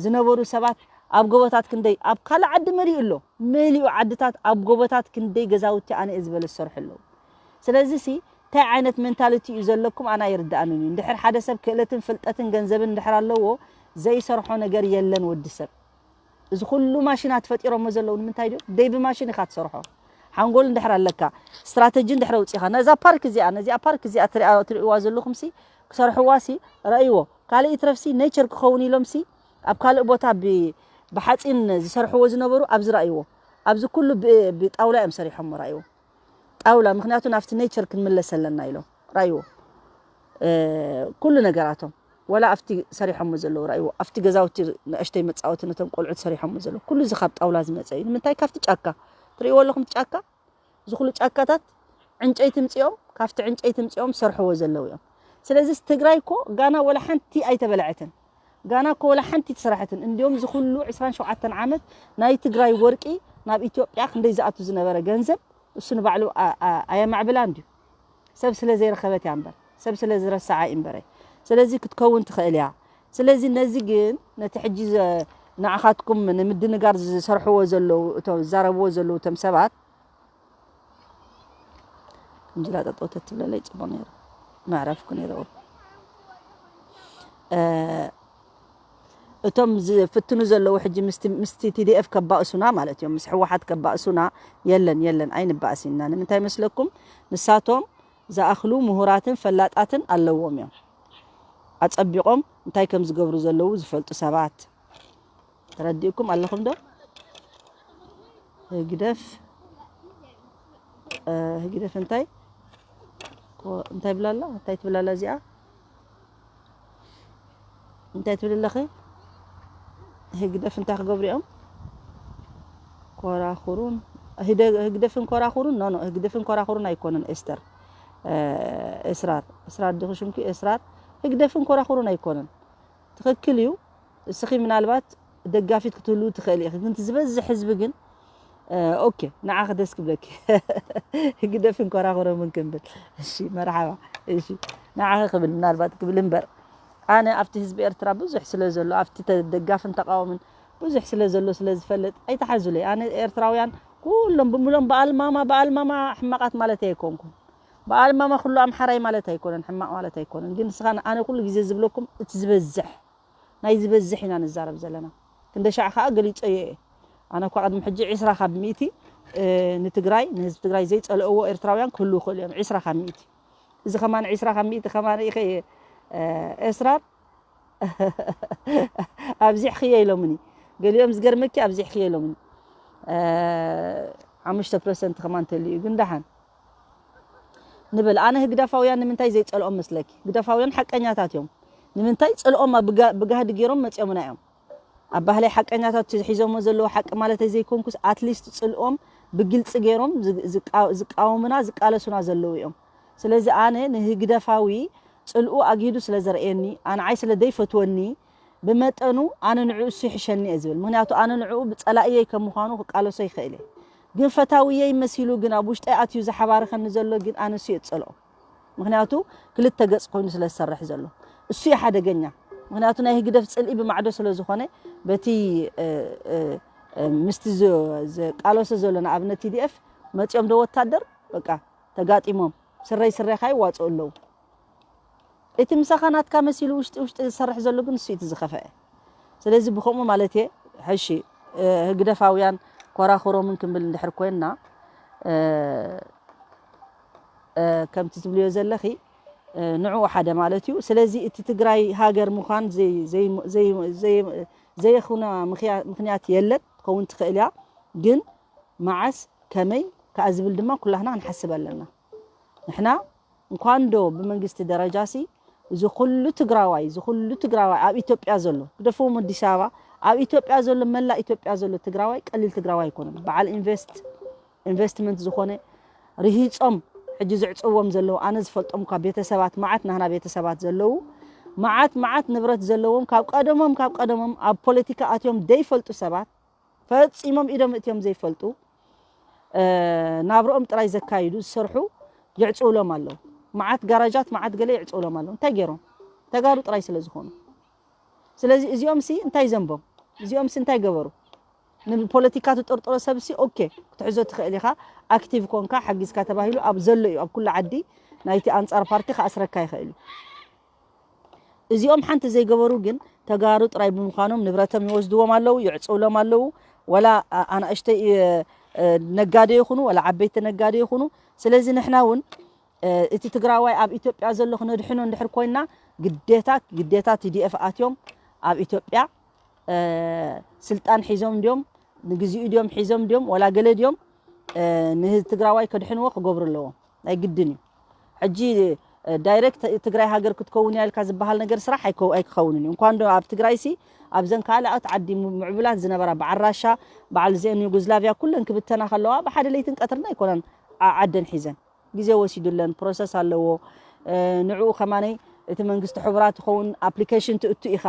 ዝነበሩ ሰባት ኣብ ጎቦታት ክንደይ ኣብ ካልእ ዓዲ መሊኡ ኣሎ መሊኡ ዓድታት ኣብ ጎቦታት ክንደይ ገዛውቲ ኣነ እየ ዝበለ ዝሰርሑ ኣለዉ ስለዚ ሲ እንታይ ዓይነት ሜንታሊቲ እዩ ዘለኩም ኣነ ኣይርድኣንን እዩ እንድሕር ሓደ ሰብ ክእለትን ፍልጠትን ገንዘብን እንድሕር ኣለዎ ዘይሰርሖ ነገር የለን ወዲ ሰብ እዚ ኩሉ ማሽናት ፈጢሮሞ ዘለዉ ንምንታይ ድዩ ደይ ብማሽን ኢኻ ትሰርሖ ሓንጎል እንድሕር ኣለካ ስትራተጂ እንድሕር ኣውፂኻ ነዛ ፓርክ እዚኣ ነዚኣ ፓርክ እዚኣ ትሪእዋ ዘለኹም ሲ ክሰርሕዋ ሲ ረእይዎ ካልእ ይትረፍሲ ኔቸር ክኸውን ኢሎም ሲ ኣብ ካልእ ቦታ ብሓፂን ዝሰርሕዎ ዝነበሩ ኣብዚ ረእይዎ ኣብዚ ኩሉ ብጣውላ እዮም ሰሪሖሞ ረእይዎ ጣውላ ምክንያቱ ናብቲ ኔቸር ክንምለስ ኣለና ኢሎም ረእይዎ ኩሉ ነገራቶም ወላ ኣብቲ ሰሪሖሞ ዘለዉ ረእይዎ ኣብቲ ገዛውቲ ንእሽተይ መፃወቲ ነቶም ቆልዑት ሰሪሖሞ ዘለዉ ኩሉ እዚ ካብ ጣውላ ዝመፀ እዩ ንምንታይ ካብቲ ጫካ ትርእይዎ ኣለኹም ጫካ እዚ ኩሉ ጫካታት ዕንጨይቲ ምፅኦም ካብቲ ዕንጨይቲ ምፅኦም ዝሰርሕዎ ዘለዉ እዮም ስለዚ ትግራይ እኮ ጋና ወላ ሓንቲ ኣይተበልዐትን። ጋና እኮ ወላ ሓንቲ ትስራሐትን። እንዲዮም እዚ ኩሉ ዕስራን ሸውዓተን ዓመት ናይ ትግራይ ወርቂ ናብ ኢትዮጵያ ክንደይ ዝኣቱ ዝነበረ ገንዘብ እሱ ንባዕሉ ኣ- ኣ- ኣየማዕብላን ድዩ? ሰብ ስለ ዘይረኸበት እያ እምበር፣ ሰብ ስለ ዝረሰዓ እዩ እምበረ። ስለዚ ክትከውን ትኽእል እያ። ስለዚ ነዚ ግን ነቲ ሕጂ ዘ- ንዓኻትኩም ንምድንጋር ዝሰርሕዎ ዘለዉ እቶም ዝዛረብዎ ዘለዉ እቶም ሰባት እንጅላ ጠጠው ተትብለለይ ጽቡቅ ነይሩ። መዕረፍኩ ነይሩ። እ፣ እቶም ዝፍትኑ ዘለዉ ሕጂ ምስቲ ምስቲ ቲ ዲ ኤፍ ከባእሱና ማለት እዮም፣ ምስ ህወሓት ከባእሱና የለን የለን ኣይንባእስ ኢና። ንምንታይ መስለኩም? ንሳቶም ዝኣኽሉ ምሁራትን ፈላጣትን ኣለዎም እዮም። ኣጸቢቖም እንታይ ከም ዝገብሩ ዘለዉ ዝፈልጡ ሰባት። ተረዲእኩም ኣለኹም ዶ? ህግደፍ እ፣ ህግደፍ እንታይ ኮ- እንታይ ብላላ እንታይ ትብላላ እዚኣ እንታይ ትብል ኣለኺ? ህግደፍ እንታይ ክገብሩ እዮም? ኮራኹሩን ህደ- ህግደፍን ኮራኹሩን ኖ ኖ ህግደፍን ኮራኹሩን ኣይኮነን። ኤስተር እ፣ እስራር እስራር ዲኺ ሽምኪ? እስራር ህግደፍን ኮራኹሩን ኣይኮነን። ትኽክል እዩ። እስኺ ምናልባት ደጋፊት ክትህልው ትኽእል ኢኺ፣ ግን እቲ ዝበዝሕ ህዝቢ ግን እ፣ ኦኬ ንዓኺ ደስ ክብለኪ ግደፍን ኮራኹሮምን ክንብል። እሺ መርሓባ። እሺ ንዓኺ ክብል ምናልባት ክብል እምበር ኣነ ኣብቲ ህዝቢ ኤርትራ ብዙሕ ስለ ዘሎ ኣብቲ ተ- ደጋፍን ተቃወምን ብዙሕ ስለ ዘሎ ስለ ዝፈልጥ ኣይተሓዙለይ። ኣነ ኤርትራውያን ኩሎም ብምሎም በኣልማማ በኣልማማ ሕማቃት ማለት ኣይኮንኩን። በኣልማማ ኩሉ ኣምሓራይ ማለት ኣይኮነን፣ ሕማቅ ማለት ኣይኮነን። ግን ንስኻ ኣነ ኩሉ ግዜ ዝብለኩም እቲ ዝበዝሕ ናይ ዝበዝሕ ኢና ንዛረብ ዘለና። ክንደ ሻዕ ከዓ ገሊፀዮ እየ። ኣነ እኳ ቅድሚ ሕጂ ዒስራ ካብ ሚእቲ እ፣ ንትግራይ ንህዝቢ ትግራይ ዘይፀልእዎ ኤርትራውያን ክህልው ይኽእሉ እዮም። ዒስራ ካብ ሚእቲ እዚ ከማን ዒስራ ካብ ሚእቲ ከማን ኢኸ እየ እ፣ ኤስራር ኣብዚሕኽዮ ኢሎምኒ። ገሊኦም ዝገርመኪ ኣብዚሕኽዮ ኢሎምኒ። እ፣ ሓሙሽተ ፐርሰንት ከማን ተልዩ ግን ደሓን ንበል ኣነ ህግደፋውያን ንምንታይ ዘይጸልኦም መስለኪ? ህግደፋውያን ሓቀኛታት እዮም። ንምንታይ ጽልኦም ኣብ ብጋ- ብጋህዲ ገይሮም መጺኦምና እዮም። ኣብ ባህለይ ሓቀኛታት ሒዞሞ ዘለዉ ሓቂ ማለተይ ዘይኮንኩስ ኣትሊስት ጽልኦም ብግልጺ ገይሮም ዝ- ዝቃ- ዝቃወሙና ዝቃለሱና ዘለዉ እዮም። ስለዚ ኣነ ንህግደፋዊ ጽልኡ ኣግሂዱ ስለ ዘርእየኒ ኣንዓይ ስለ ዘይፈትወኒ ብመጠኑ ኣነ ንዕኡ እሱ ይሕሸኒ እየ ዝብል። ምክንያቱ ኣነ ንዕኡ ብጸላእየይ ከም ምዃኑ ክቃለሶ ይኽእል እየ። ግን ፈታውየይ መሲሉ ግን ኣብ ውሽጠይ ኣትዩ ዝሓባርኸኒ ዘሎ ግን ኣነ እሱ እየ ዝጸልኦ። ምክንያቱ ክልተ ገጽ ኮይኑ ስለ ዝሰርሕ ዘሎ። እሱ እዩ ሓደገኛ። ምክንያቱ ናይ ህግደፍ ጽልኢ ብማዕዶ ስለ ዝኾነ በቲ እ፣ እ፣ እ፣ ምስቲ ዝ- ዝቃለሶ ዘሎ ንኣብነት ቲ ዲ ኤፍ መጺኦም ዶ ወታደር በቃ ተጋጢሞም ስረይ ስረኻ ይዋጽኡ ኣለዉ። እቲ ምሳኻ ናትካ መሲሉ ውሽጢ ውሽጢ ዝሰርሕ ዘሎ ግን እሱ እቲ ዝኸፈአ። ስለዚ ብኸምኡ ማለት እየ ሕሺ እ፣ ህግደፋውያን ኮራኹሮምን ክንብል እንድሕር ኮይንና እ፣ እ፣ ከምቲ ትብልዮ ዘለኺ እ፣ ንዕኡ ሓደ ማለት እዩ። ስለዚ እቲ ትግራይ ሃገር ምዃን ዘይ- ዘይ- ዘይ- ዘይ- ዘየኹና ምኽያ- ምኽንያት የለን። ትኸውን ትኽእል እያ ግን መዓስ ከመይ ከኣ ዝብል ድማ ኩላህና ክንሓስብ ኣለና። ንሕና እንኳን ዶ ብመንግስቲ ደረጃ ሲ እዚ ኩሉ ትግራዋይ እዚ ኩሉ ትግራዋይ ኣብ ኢትዮጵያ ዘሎ ግደፍዎም ኣዲስ ኣበባ ኣብ ኢትዮጵያ ዘሎ መላእ ኢትዮጵያ ዘሎ ትግራዋይ ቀሊል ትግራዋይ ኣይኮነን። በዓል ኢንቨስት ኢንቨስትመንት ዝኾነ ርሂፆም ሕጂ ዝዕፅዎም ዘለዉ ኣነ ዝፈልጦም እኳ ቤተሰባት መዓት ናህና ቤተሰባት ዘለዉ መዓት መዓት ንብረት ዘለዎም ካብ ቀደሞም ካብ ቀደሞም ኣብ ፖለቲካ ኣትዮም ዘይፈልጡ ሰባት ፈፂሞም ኢዶም እትዮም ዘይፈልጡ ናብርኦም ጥራይ ዘካይዱ ዝሰርሑ ይዕፅውሎም ኣለዉ። መዓት ጋራጃት መዓት ገለ ይዕፅውሎም ኣለዉ። እንታይ ገይሮም? ተጋሩ ጥራይ ስለ ዝኾኑ። ስለዚ እዚኦም ሲ እንታይ ዘንቦም? እዚኦም ሲ እንታይ ገበሩ? ንፖለቲካ ትጥርጥሮ ሰብ ሲ ኦኬ ክትሕዞ ትኽእል ኢኻ። ኣክቲቭ ኮንካ ሓጊዝካ ተባሂሉ ኣብ ዘሎ እዩ ኣብ ኩሉ ዓዲ ናይቲ ኣንፃር ፓርቲ ክኣስረካ ይኽእል እዩ። እዚኦም ሓንቲ ዘይገበሩ ግን ተጋሩ ጥራይ ብምዃኖም ንብረቶም ይወስድዎም ኣለዉ፣ ይዕፅውሎም ኣለዉ። ወላ ኣናእሽተይ ነጋዴ ይኹኑ ወላ ዓበይቲ ነጋዴ ይኹኑ። ስለዚ ንሕና እውን እቲ ትግራዋይ ኣብ ኢትዮጵያ ዘሎ ክነድሕኖ እንድሕር ኮይና ግዴታ ግዴታ ቲ ዲ ኤፍ ኣትዮም ኣብ ኢትዮጵያ ስልጣን ሒዞም እንዲዮም ንግዚኡ ድዮም ሒዞም ድዮም ወላ ገለ ድዮም ንትግራዋይ ከድሕንዎ ክገብሩ ኣለዎም። ናይ ግድን እዩ። ሕጂ ዳይሬክት ትግራይ ሃገር ክትከውን እያ ኢልካ ዝበሃል ነገር ስራሕ ኣይከው- ኣይክኸውንን እዩ። እንኳን ዶ ኣብ ትግራይ ሲ ኣብዘን ካልኣት ዓዲ ምዕቡላት ዝነበራ በዓል ራሻ በዓል ዜን ዩጎዝላቪያ ኩለን ክብተና ከለዋ ብሓደ ለይትን ቀትርን ኣይኮነን ዓ- ዓደን ሒዘን። ግዜ ወሲዱለን ፕሮሰስ ኣለዎ። ንዕኡ ከማነይ እቲ መንግስቲ ሕቡራት ይኸውን ኣፕሊኬሽን ትእቱ ኢኻ።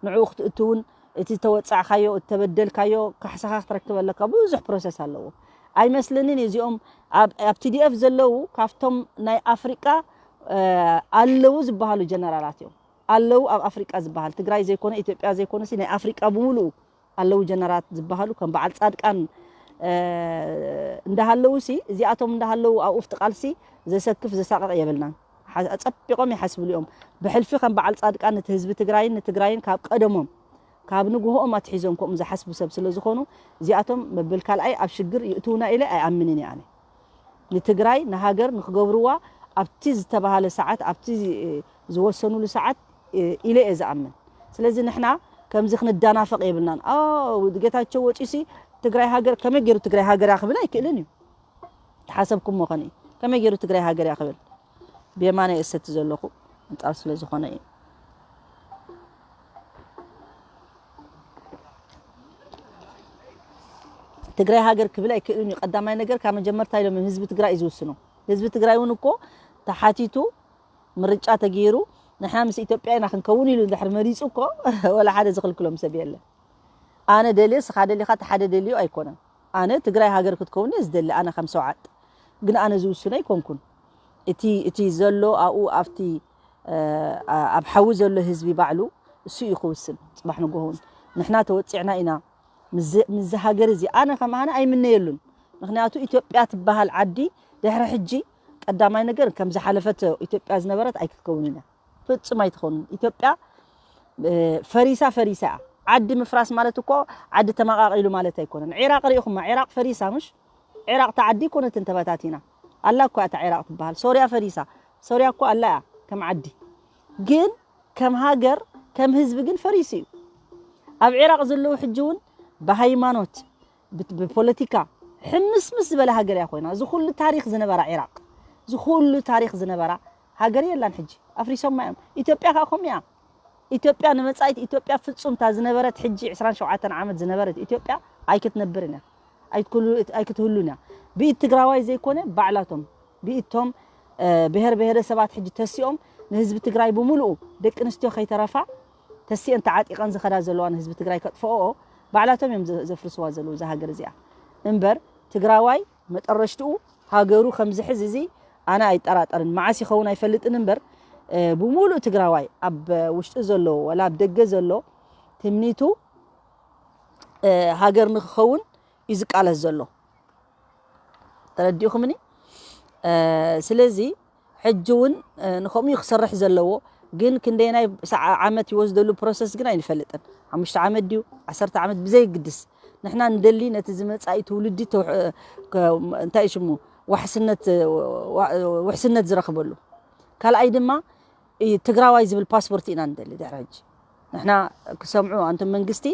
ንዕኡ ክትእቱ እውን እቲ ተወጻዕካዮ፣ እተበደልካዮ ካሕሳኻ ክትረክብ ኣለካ። ብዙሕ ፕሮሰስ ኣለዎ። ኣይመስለንን እዚኦም ኣብ፣ ኣብ ቲ ዲ ኤፍ ዘለዉ ካብቶም ናይ ኣፍሪቃ፣ እ፣ ኣለዉ ዝበሃሉ ጀነራላት እዮም። ኣለዉ ኣብ ኣፍሪቃ ዝበሃል፣ ትግራይ ዘይኮነ፣ ኢትዮጵያ ዘይኮነ፣ ሲ ናይ ኣፍሪቃ ብምሉኡ ኣለዉ ጀነራት ዝበሃሉ ከም በዓል ጻድቃን፣ እ፣ እንዳሃለዉ ሲ፣ እዚኣቶም እንዳሃለዉ ኣብ ውፍጢ ቃልሲ ዘሰክፍ ዘሳቀቕ የብልናን። ሓ-፣ ጸቢቖም ይሓስብሉ እዮም። ብሕልፊ ከም በዓል ጻድቃን ነቲ ህዝቢ ትግራይን ንትግራይን ካብ ቀደሞም፣ ካብ ንግሆኦም ኣትሒዞም ከምኡ ዝሓስቡ ሰብ ስለ ዝኾኑ፣ እዚኣቶም መበል ካልኣይ ኣብ ሽግር ይእትዉና ኢለ ኣይኣምንን እየ ኣነ። ንትግራይ ንሃገር ንክገብርዋ ኣብቲ ዝተባሃለ ሰዓት፣ ኣብቲ ዝ-፣ ዝወሰኑሉ ሰዓት፣ እ፣ ኢለ እየ ዝኣምን። ስለዚ ንሕና ከምዚ ክንዳናፈቕ የብልናን። ኦ፣ ጌታቸው ወፂኡሲ ትግራይ ሃገር፣ ከመይ ገይሩ ትግራይ ሃገር እያ ክብል ኣይክእልን እዩ። ተሓሰብኩሞ ኸኒ ከመይ ገይሩ ትግራይ ሃገር እያ ክብል? ብየማነ እየ እሰቲ ዘለኹ፣ ኣንጻር ስለ ዝኾነ እዩ። ትግራይ ሃገር ክብል ኣይክእልን እዩ። ቀዳማይ ነገር ካብ መጀመርታ ኢሎም ህዝቢ ትግራይ እዩ ዝውስኖ። ህዝቢ ትግራይ እውን እኮ ተሓቲቱ ምርጫ ተገይሩ ንሕና ምስ ኢትዮጵያ ኢና ክንከውን ኢሉ እንድሕር መሪጹ እኮ ወላ ሓደ ዝኽልክሎም ሰብ የለን። ኣነ ደልየ፣ ስኻ ደሊኻ፣ እቲ ሓደ ደልዩ ኣይኮነን። ኣነ ትግራይ ሃገር ክትከውን እየ ዝደሊ፣ ኣነ ከም ሰውዓጥ። ግን ኣነ ዝውስኖ ኣይኮንኩን። እቲ፣ እቲ ዘሎ ኣብኡ ኣብቲ፣ እ፣ ኣብ ሓዊ ዘሎ ህዝቢ ባዕሉ እሱ እዩ ክውስን። ጽባሕ ንጎሆውን ንሕና ተወጺዕና ኢና። ምዝ-፣ ምዝ ሃገር እዚ ኣነ ከም ኣነ ኣይምነየሉን። ምኽንያቱ ኢትዮጵያ ትበሃል ዓዲ ድሕሪ ሕጂ ቀዳማይ ነገር ከም ዝሓለፈት ኢትዮጵያ ዝነበረት ኣይክትከውንን እያ። ፍጹም ኣይትኸውንን። ኢትዮጵያ፣ እ፣ ፈሪሳ፣ ፈሪሳ እያ። ዓዲ ምፍራስ ማለት እኮ ዓዲ ተመቓቒሉ ማለት ኣይኮነን። ዒራቕ ሪኢኹማ፣ ዒራቕ ፈሪሳ ምሽ? ዒራቕ እታ ዓዲ ኣይኮነትን ተበታቲና። ኣላ እኮ እያ እታ ዒራቕ ትበሃል። ሶርያ ፈሪሳ። ሶርያ እኮ ኣላ እያ ከም ዓዲ። ግን ከም ሃገር፣ ከም ህዝቢ ግን ፈሪሱ እዩ። ኣብ ዒራቕ ዘለዉ ሕጂ እውን ብሃይማኖት፣ ብ-፣ ብፖለቲካ ሕምስምስ ዝበለ ሃገር እያ ኮይና። እዚ ኩሉ ታሪኽ ዝነበራ ዒራቕ፣ እዚ ኩሉ ታሪኽ ዝነበራ ሃገር የላን ሕጂ። ኣፍሪሶማ እዮም። ኢትዮጵያ ከዓ ከምኡ እያ። ኢትዮጵያ ንመጻኢት ኢትዮጵያ ፍጹም እታ ዝነበረት ሕጂ ዕስራን ሸውዓተን ዓመት ዝነበረት ኢትዮጵያ ኣይክትነብርን እያ። ኣይትክሉ-፣ ኣይክትህሉን እያ። ብኢድ ትግራዋይ ዘይኮነ ባዕላቶም ብኢድቶም፣ እ፣ ብሔር ብሔረሰባት ሕጂ ተሲኦም ንህዝቢ ትግራይ ብምሉኡ ደቂ ኣንስትዮ ከይተረፋ ተሲኤን ተዓጢቐን ዝኸዳ ዘለዋ ንህዝቢ ትግራይ ከጥፍኦኦ ባዕላቶም እዮም ዘ-፣ ዘፍርስዋ ዘለዉ እዛ ሃገር እዚኣ። እምበር ትግራዋይ መጠረሽትኡ ሃገሩ ከም ዝሕዝ እዚ ኣነ ኣይጠራጠርን። መዓስ ይኸውን ኣይፈልጥን እምበር፣ እ፣ ብምሉእ ትግራዋይ ኣብ ውሽጢ ዘሎ ወላ ኣብ ደገ ዘሎ ትምኒቱ፣ እ፣ ሃገር ንክኸውን እዩ ዝቃለስ ዘሎ። ተረዲእኹምኒ? እ፣ ስለዚ ሕጂ እውን፣ እ፣ ንኸምኡ እዩ ክሰርሕ ዘለዎ። ግን ክንደየናይ ሰዓ-፣ ዓመት ይወስደሉ ፕሮሰስ ግን ኣይንፈልጥን። ሓሙሽተ ዓመት ድዩ፣ ዓሰርተ ዓመት ብዘይግድስ፣ ንሕና ንደሊ ነቲ ዝመጻኢ ትውልዲ ተውሕ-፣ ከ-፣ እንታይ ሽሙ፣ ዋሕስነት፣ ዋ-፣ ውሕስነት ዝረኽበሉ። ካልኣይ ድማ፣ እ፣ ትግራዋይ ዝብል ፓስፖርት ኢና ንደሊ ድሕሪ ሕጂ። ንሕና ክሰምዑ፣ ኣንቶም መንግስቲ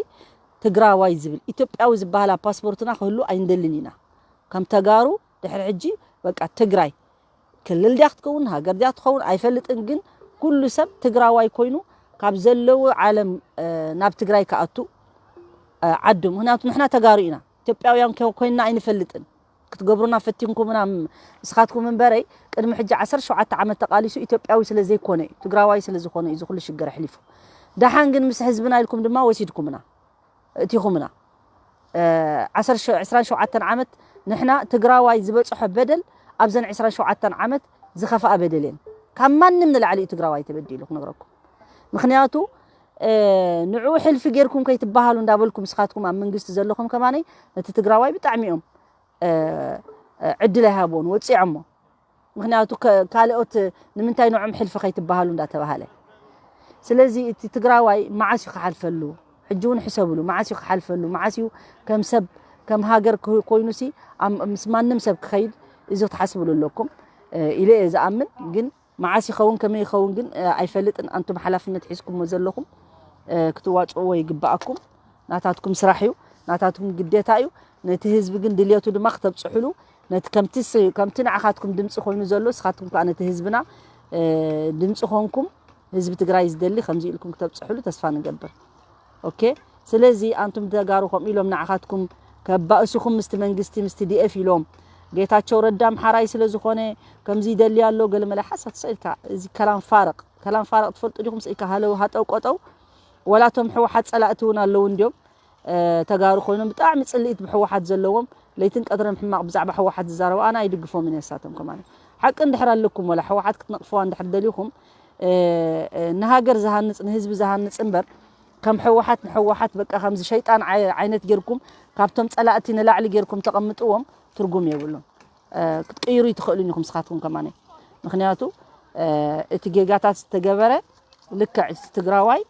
ትግራዋይ ዝብል፣ ኢትዮጵያዊ ዝበሃል ኣብ ፓስፖርትና ክህሉ ኣይንደልን ኢና። ከም ተጋሩ ድሕሪ ሕጂ በቃ ትግራይ ክልል ድያ ክትከውን፣ ሃገር ድያ ትኸውን ኣይፈልጥን፣ ግን ኩሉ ሰብ ትግራዋይ ኮይኑ ካብ ዘለዉ ዓለም፣ እ፣ ናብ ትግራይ ክኣቱ፣ እ፣ ዓዱ። ምኽንያቱ ንሕና ተጋሩ ኢና፣ ኢትዮጵያውያን ኮ-፣ ኮይንና ኣይንፈልጥን። ክትገብሩና ፈቲንኩምና ም-፣ ንስኻትኩም እምበረይ፣ ቅድሚ ሕጂ ዓሰርተ ሸውዓተ ዓመት ተቓሊሱ ኢትዮጵያዊ ስለ ዘይኮነ እዩ፣ ትግራዋይ ስለ ዝኾነ እዩ እዚ ኩሉ ሽግር ኣሕሊፉ። ደሓን ግን ምስ ህዝብና ኢልኩም ድማ ወሲድኩምና፣ እቲኹምና። እ፣ ዓሰርተ ሸ-፣ ዕስራን ሸውዓተን ዓመት ንሕና ትግራዋይ ዝበጽሖ በደል ኣብዘን ዕስራን ሸውዓተን ዓመት ዝኸፍኣ በደል የን። ካብ ማንም ንላዕሊ እዩ ትግራዋይ ተበዲሉ ክነግረኩም። ምኽንያቱ፣ እ፣ ንዕኡ ሕልፊ ጌርኩም ከይትበሃሉ እንዳበልኩም ንስኻትኩም ኣብ መንግስቲ ዘለኹም ከማነይ ነቲ ትግራዋይ ብጣዕሚ እዮም፣ እ፣ እ፣ ዕድል ኣይሃብዎን፣ ወጺዖሞ። ምኽንያቱ ከ-፣ ካልኦት ንምንታይ ንዖም ሕልፊ ከይትበሃሉ እንዳተባሃለ። ስለዚ እቲ ትግራዋይ መዓስ እዩ ክሓልፈሉ? ሕጂ እውን ሕሰብሉ፣ መዓስ እዩ ክሓልፈሉ? መዓስ እዩ ከም ሰብ፣ ከም ሃገር ክ-፣ ኮይኑሲ ኣብ፣ ምስ ማንም ሰብ ክኸይድ? እዚ ክትሓስብሉ ኣለኩም፣ እ፣ ኢለ እየ ዝኣምን። ግን መዓስ ይኸውን፣ ከመይ ይኸውን ግን፣ እ፣ ኣይፈልጥን። ኣንቱም ሓላፍነት ሒዝኩሞ ዘለኹም፣ እ፣ ክትዋፅእዎ ይግባኣኩም። ናታትኩም ስራሕ እዩ፣ ናታትኩም ግዴታ እዩ። ነቲ ህዝቢ ግን ድልየቱ ድማ ክተብፅሑሉ፣ ነቲ ከምቲ ስ-፣ ከምቲ ንዓኻትኩም ድምፂ ኮይኑ ዘሎ፣ ንስኻትኩም ከዓ ነቲ ህዝብና፣ እ፣ ድምፂ ኮንኩም፣ ህዝቢ ትግራይ ዝደሊ ከምዚ ኢልኩም ክተብፅሑሉ ተስፋ ንገብር። ኦኬ፣ ስለዚ ኣንቱም ተጋሩ ከምኡ ኢሎም ንዓኻትኩም ከባእሱኹም ምስቲ መንግስቲ፣ ምስቲ ዲ ኤፍ ኢሎም ጌታቸው ረዳ ኣምሓራይ ስለ ዝኾነ ከምዚ ይደሊ ኣሎ፣ ገለ መለ ሓሳት ሰኢልካ። እዚ ከላም ፋርቕ፣ ከላም ፋርቕ ትፈልጡ ዲኹም? ሰኢልካ ሃለው ሃጠው ቆጠው። ወላቶም ሕወሓት ጸላእቲ እውን ኣለዉ እንዲዮም። ተጋሩ ኮይኖም ብጣዕሚ ጽልኢት ብሕወሓት ዘለዎም፣ ለይትን ቀትርን ሕማቕ ብዛዕባ ሕወሓት ዝዛረቡ ኣነ ኣይድግፎምን እየ። ንሳቶም ከማን ሓቂ እንድሕር ኣለኩም፣ ወላ ሕወሓት ክትነቕፍዋ እንድሕር ደሊኹም፣ ንሃገር ዝሃንጽ ንህዝቢ ዝሃንጽ እምበር፣ ከም ሕወሓት ንሕወሓት በቃ ከምዚ ሸይጣን ዓይነት ጌርኩም ካብቶም ጸላእቲ ንላዕሊ ጌርኩም ተቐምጥዎም ትርጉም የብሉን። ክትቅይሩ ይትኽእሉን ኢኹም ስኻትኩም ከማን። ምክንያቱ እቲ ጌጋታት ዝተገበረ ልክዕ እቲ ትግራዋይ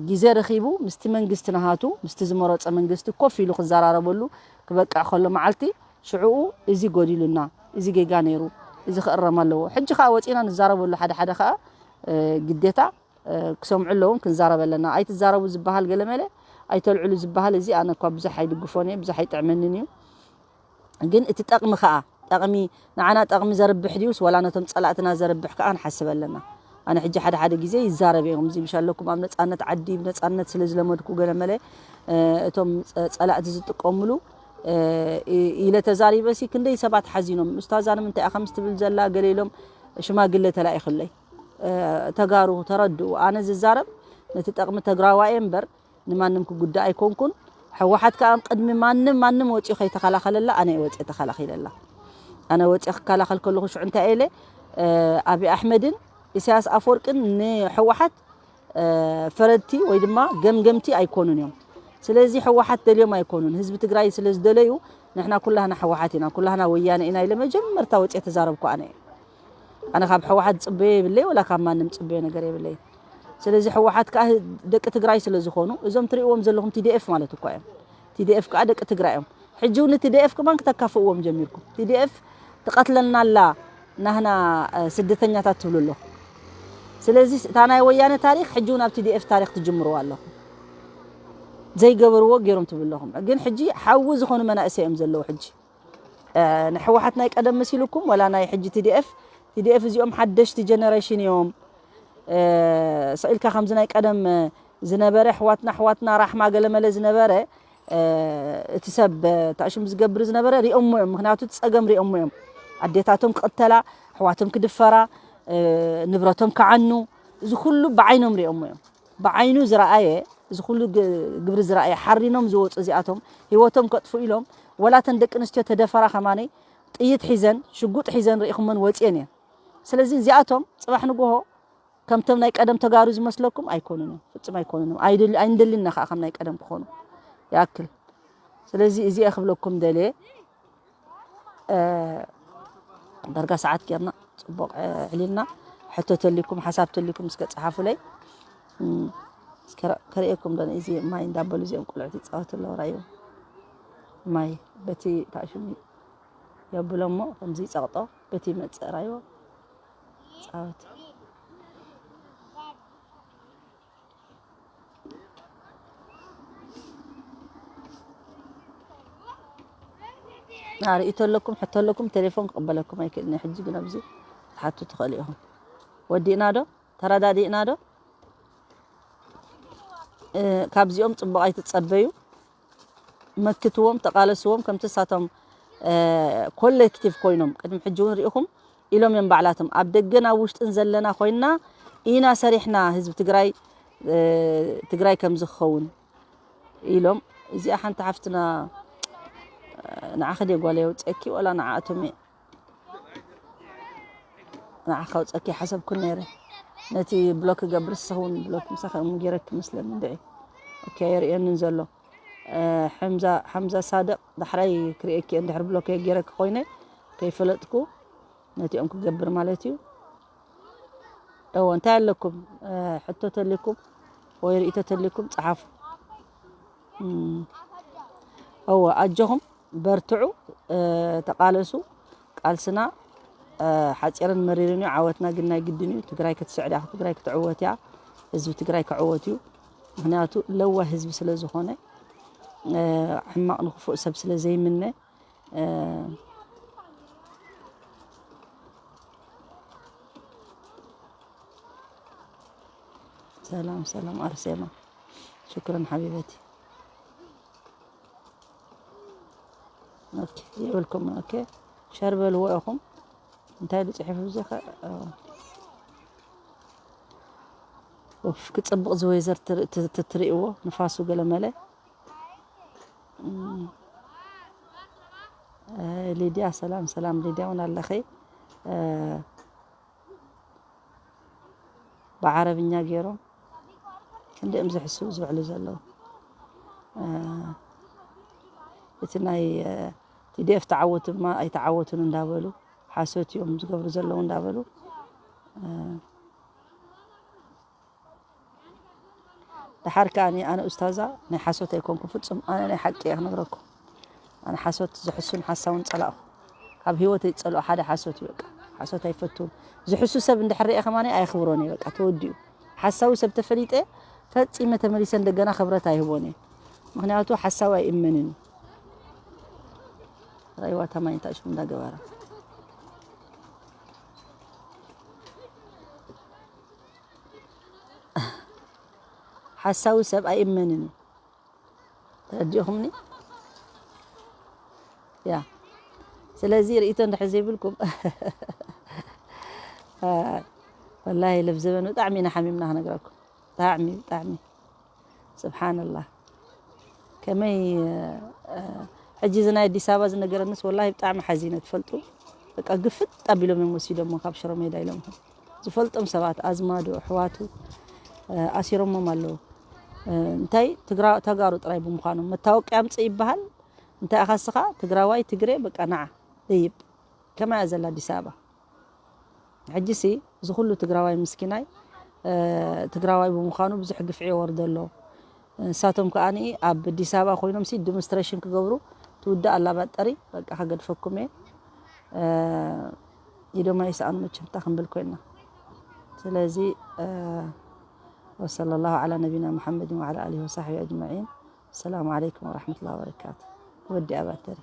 ግዜ ረኺቡ ምስቲ መንግስቲ ናሃቱ ምስቲ ዝመረፀ መንግስቲ ኮፍ ኢሉ ክዘራረበሉ ክበቅዕ ከሎ መዓልቲ ሽዕኡ እዚ ጎዲሉና፣ እዚ ጌጋ ነይሩ፣ እዚ ክእረም ኣለዎ። ሕጂ ከዓ ወፂና ንዛረበሉ ሓደ ሓደ ከዓ ግዴታ ክሰምዑ ኣለዎም፣ ክንዛረብ ኣለና። ኣይትዛረቡ ዝበሃል ገለመለ ኣይተልዕሉ ዝበሃል እዚ ኣነ እኳ ብዙሕ ኣይድግፎን እየ፣ ብዙሕ ኣይጥዕመንን እዩ። ግን እቲ ጠቕሚ ከዓ ጠቕሚ ንዓና ጠቕሚ ዘርብሕ ድዩስ ዋላ ነቶም ፀላእትና ዘርብሕ ከዓ ንሓስብ ኣለና። ኣነ ሕጂ ሓደ ሓደ ግዜ ይዛረብ እዮም ዝብሽ ኣለኩም ኣብ ነፃነት ዓዲ ብነፃነት ስለ ዝለመድኩ ገለመለ እቶም ፀላእቲ ዝጥቀምሉ ኢለ ተዛሪበሲ ክንደይ ሰባት ሓዚኖም። ኡስታዛ ንምንታይ ኢኻ ምስ ትብል ዘላ ገለ ኢሎም ሽማግለ ተላኢኹለይ። ተጋሩ ተረድኡ። ኣነ ዝዛረብ ነቲ ጠቕሚ ተግራዋይ እምበር ንማንም ክጉዳእ ኣይኮንኩን። ሕወሓት ከዓ ቅድሚ ማንም ማንም ወፂኡ ከይተኸላኸለላ ኣነ እየ ወፂአ ተኸላኺለላ። ኣነ ወፂአ ክከላኸል ከለኹ ሽዑ እንታይ ኢለ ኣብይ ኣሕመድን ኢሳያስ ኣፈወርቅን ንሕወሓት ፈረድቲ ወይ ድማ ገምገምቲ ኣይኮኑን እዮም። ስለዚ ሕወሓት ደልዮም ኣይኮኑን፣ ህዝቢ ትግራይ ስለ ዝደለዩ ንሕና ኩላህና ሕወሓት ኢና፣ ኩላህና ወያነ ኢና ኢለ መጀመርታ ወፂአ ተዛረብኩ ኣነ እየ። ኣነ ካብ ሕወሓት ዝፅበዮ የብለይ ወላ ካብ ማንም ዝፅበዮ ነገር የብለይ። ስለዚ ሕወሓት ከዓ ደቂ ትግራይ ስለ ዝኾኑ እዞም ትሪእዎም ዘለኹም ቲዲኤፍ ማለት እኳ እዮም። ቲዲኤፍ ከዓ ደቂ ትግራይ እዮም። ሕጂ እውን ንቲዲኤፍ ከማን ክተካፍእዎም ጀሚርኩም። ቲዲኤፍ ትቐትለና ኣላ ናህና ስደተኛታት ትብሉ ኣለኹ። ስለዚ እታ ናይ ወያነ ታሪክ ሕጂ እውን ኣብ ቲዲኤፍ ታሪክ ትጅምርዋ ኣለኹ። ዘይገበርዎ ገይሮም ትብሉ ኣለኹም። ግን ሕጂ ሓዊ ዝኾኑ መናእሰይ እዮም ዘለዉ ሕጂ ንሕወሓት ናይ ቀደም መሲልኩም ወላ ናይ ሕጂ ቲዲኤፍ ቲዲኤፍ እዚኦም ሓደሽቲ ጀነሬሽን እዮም። ስቕ ኢልካ ከምዚ ናይ ቀደም ዝነበረ ኣሕዋትና ኣሕዋትና ራሕማ ገለመለ ዝነበረ እቲ ሰብ ታሽም ዝገብር ዝነበረ ሪኦሞ እዮም። ምክንያቱ እቲ ፀገም ሪኦሞ እዮም። ኣዴታቶም ክቕተላ፣ ኣሕዋቶም ክድፈራ፣ ንብረቶም ክዓኑ፣ እዚ ኩሉ ብዓይኖም ሪኦሞ እዮም። ብዓይኑ ዝረኣየ እዚ ኩሉ ግብሪ ዝረኣየ ሓሪኖም ዝወፁ እዚኣቶም ህይወቶም ከጥፉ ኢሎም ወላተን ደቂ ኣንስትዮ ተደፈራ ከማነይ ጥይት ሒዘን ሽጉጥ ሒዘን ርኢኹመን ወፅየን እየን። ስለዚ እዚኣቶም ፅባሕ ንጎሆ ከምቶም ናይ ቀደም ተጋሩ ዝመስለኩም ኣይኮኑን እዮም፣ ፍጹም ኣይኮኑን እዮም። ኣይንደልን ኢና ከዓ ከም ናይ ቀደም ክኾኑ ይኣክል። ስለዚ እዚ እየ ክብለኩም ደልየ። ዳርጋ ሰዓት ጌርና ፅቡቕ ዕሊልና ሕቶ ተሊኩም ሓሳብ ተሊኩም እስከ ፀሓፉለይ። ከርእየኩም ዶ እዚ ማይ እንዳበሉ እዚኦም ቆልዑት ይፃወቱ ኣለዉ ራዩ ማይ በቲ ታሽሙ የብሎ እሞ ከምዚ ይፀቕጦ በቲ ይመፅእ ራዩ ፃወት ርእቶ ኣለኩም ሕቶ ኣለኩም ቴሌፎን ክቕበለኩም ኣይክእልን ሕጂ ግን ኣብዚ ክትሓቱ ትኽእሉ ኢኹም ወዲእና ዶ ተረዳዲእና ዶ ካብዚኦም ፅቡቕ ኣይትፀበዩ መክትዎም ተቓለስዎም ከምቲ ሳቶም ኮሌክቲቭ ኮይኖም ቅድሚ ሕጂ እውን ርኢኹም ኢሎም እዮም ባዕላቶም ኣብ ደገን ኣብ ውሽጥን ዘለና ኮይንና ኢና ሰሪሕና ህዝቢ ትግራይ ትግራይ ከምዚ ክኸውን ኢሎም እዚኣ ሓንቲ ሓፍትና ንዓኺ ድየ ጓል የውፅአኪ ወላ ንዓኣቶም እየ ንዓ ከውፀኪ ሓሰብኩ ነይረ ነቲ ብሎክ ገብር ስኽውን ብሎክ ምሳኸ ጌረኪ መስለኒ እንድዒ ኦኬ የርእየንን ዘሎ ሓምዛ ሳድቕ ዳሕራይ ክርእየኪ እንድሕር ብሎክ ጌረኪ ኮይነ ከይፈለጥኩ ነቲኦም ክገብር ማለት እዩ እዎ እንታይ ኣለኩም ሕቶ ተሊኩም ወይ ርእቶ ተሊኩም ፀሓፉ እዎ ኣጆኹም በርትዑ ተቃለሱ ቃልስና ሓፂርን መሪርን እዩ ዓወትና ግን ናይ ግድን እዩ ትግራይ ክትስዕድ እያ ትግራይ ክትዕወት እያ ህዝቢ ትግራይ ክዕወት እዩ ምክንያቱ ለዋ ህዝቢ ስለ ዝኾነ ሕማቕ ንክፉእ ሰብ ስለ ዘይምነ ሰላም ሰላም ኣርሴማ ሽክረን ሓቢበቲ ኦኬ የብልኩም ኦኬ ሸር በልዎ ኢኹም። እንታይ ኢሉ ጽሒፉ እዚ ኸ? ኡፍ፣ ክጽብቕ ዝወይዘር ትር-፣ ት-፣ ት-፣ ትርእይዎ፣ ንፋሱ ገለመለ። እም፣ እ፣ ሊድያ፣ ሰላም፣ ሰላም፣ ሊድያ እውን ኣለኺ። እ፣ ብዓረብኛ ገይሮም ክንደይ እዮም ዝሕስቡ ዝውዕሉ ዘለዉ። እ፣ እቲ ናይ፣ እ፣ ቲ ዲ ኤፍ ተዓወቱ ድማ ኣይተዓወቱን እንዳበሉ፣ ሓሶት እዮም ዝገብሩ ዘለዉ እንዳበሉ፣ እ፣ ደሓር ከኣ ኣነ ኡስታዛ ናይ ሓሶት ኣይኮንኩ ፍጹም፣ ኣነ ናይ ሓቂ እየ ክነግረኩም። ኣነ ሓሶት ዝሕሱን ሓሳውን ጸላእኹ። ካብ ህይወተይ ዝጸልኦ ሓደ ሓሶት እዩ በቃ። ሓሶት ኣይፈቱን። ዝሕሱ ሰብ እንድሕር ሪኤ ከማኒ ኣየኽብሮን እየ በቃ፣ ተወዲኡ። ሓሳዊ ሰብ ተፈሊጠ ፈጺመ ተመሊሰ እንደገና ክብረት ኣይህቦን እየ። ምኽንያቱ ሓሳዊ ኣይእመንን እዩ። ራይዋ ታማኝ ታሽሙ እንዳገበረ። ሓሳዊ ሰብ ኣይእመንን እዩ። ተረዲእኹምኒ? ያ። ስለዚ ርእይቶ እንድሕር ዘይብልኩም፣ አ፣ ወላሂ ለብ ዘበን ብጣዕሚ ኢና ሓሚምና ክነግረኩም። ብጣዕሚ፣ ብጣዕሚ። ስብሓንላህ። ከመይ፣ አ፣ ሕጂ እዚ ናይ ኣዲስ ኣበባ ዝነገረንስ ወላሂ ብጣዕሚ ሓዚነ ትፈልጡ። በቃ ግፍጥ ኣቢሎም እዮም ወሲዶሞ ካብ ሽሮ ሜዳ ኢሎም። ዝፈልጦም ሰባት፣ ኣዝማዱ፣ ኣሕዋቱ፣ አ፣ ኣሲሮሞም ኣለዉ። አ፣ እንታይ ትግራ-፣ ተጋሩ ጥራይ ብምዃኖም። መታወቅያ ኣምጽእ ይበሃል። እንታይ ኢኻ እስኻ ትግራዋይ፣ ትግሬ፣ በቃ ንዓ፣ ደይብ። ከማይ እያ ዘላ ኣዲስ ኣበባ። ሕጂሲ እዚ ኩሉ ትግራዋይ ምስኪናይ፣ እ፣ ትግራዋይ ብምዃኑ ብዙሕ ግፍዒ ይወርዶ ኣሎ። ንሳቶም ከኣኒ ኣብ ኣዲስ ኣበባ ኮይኖምሲ ዲሞንስትሬሽን ክገብሩ ትውዳእ ኣላ ባጠሪ፣ በቃ ከገድፈኩም እየ። እ፣ ኢዶም ኣይሰኣኑ መቸም፣ እንታይ ክንብል ኮይንና። ስለዚ፣ እ፣ ወሰለ ላሁ ዓላ ነቢና ሙሓመድን ወዓላ ኣሊሂ ወሳሕቢ ኣጅመዒን። ሰላም ዓለይኩም ወራሕመቱላሂ ወበረካቱ። ወዲኣ ባተሪ።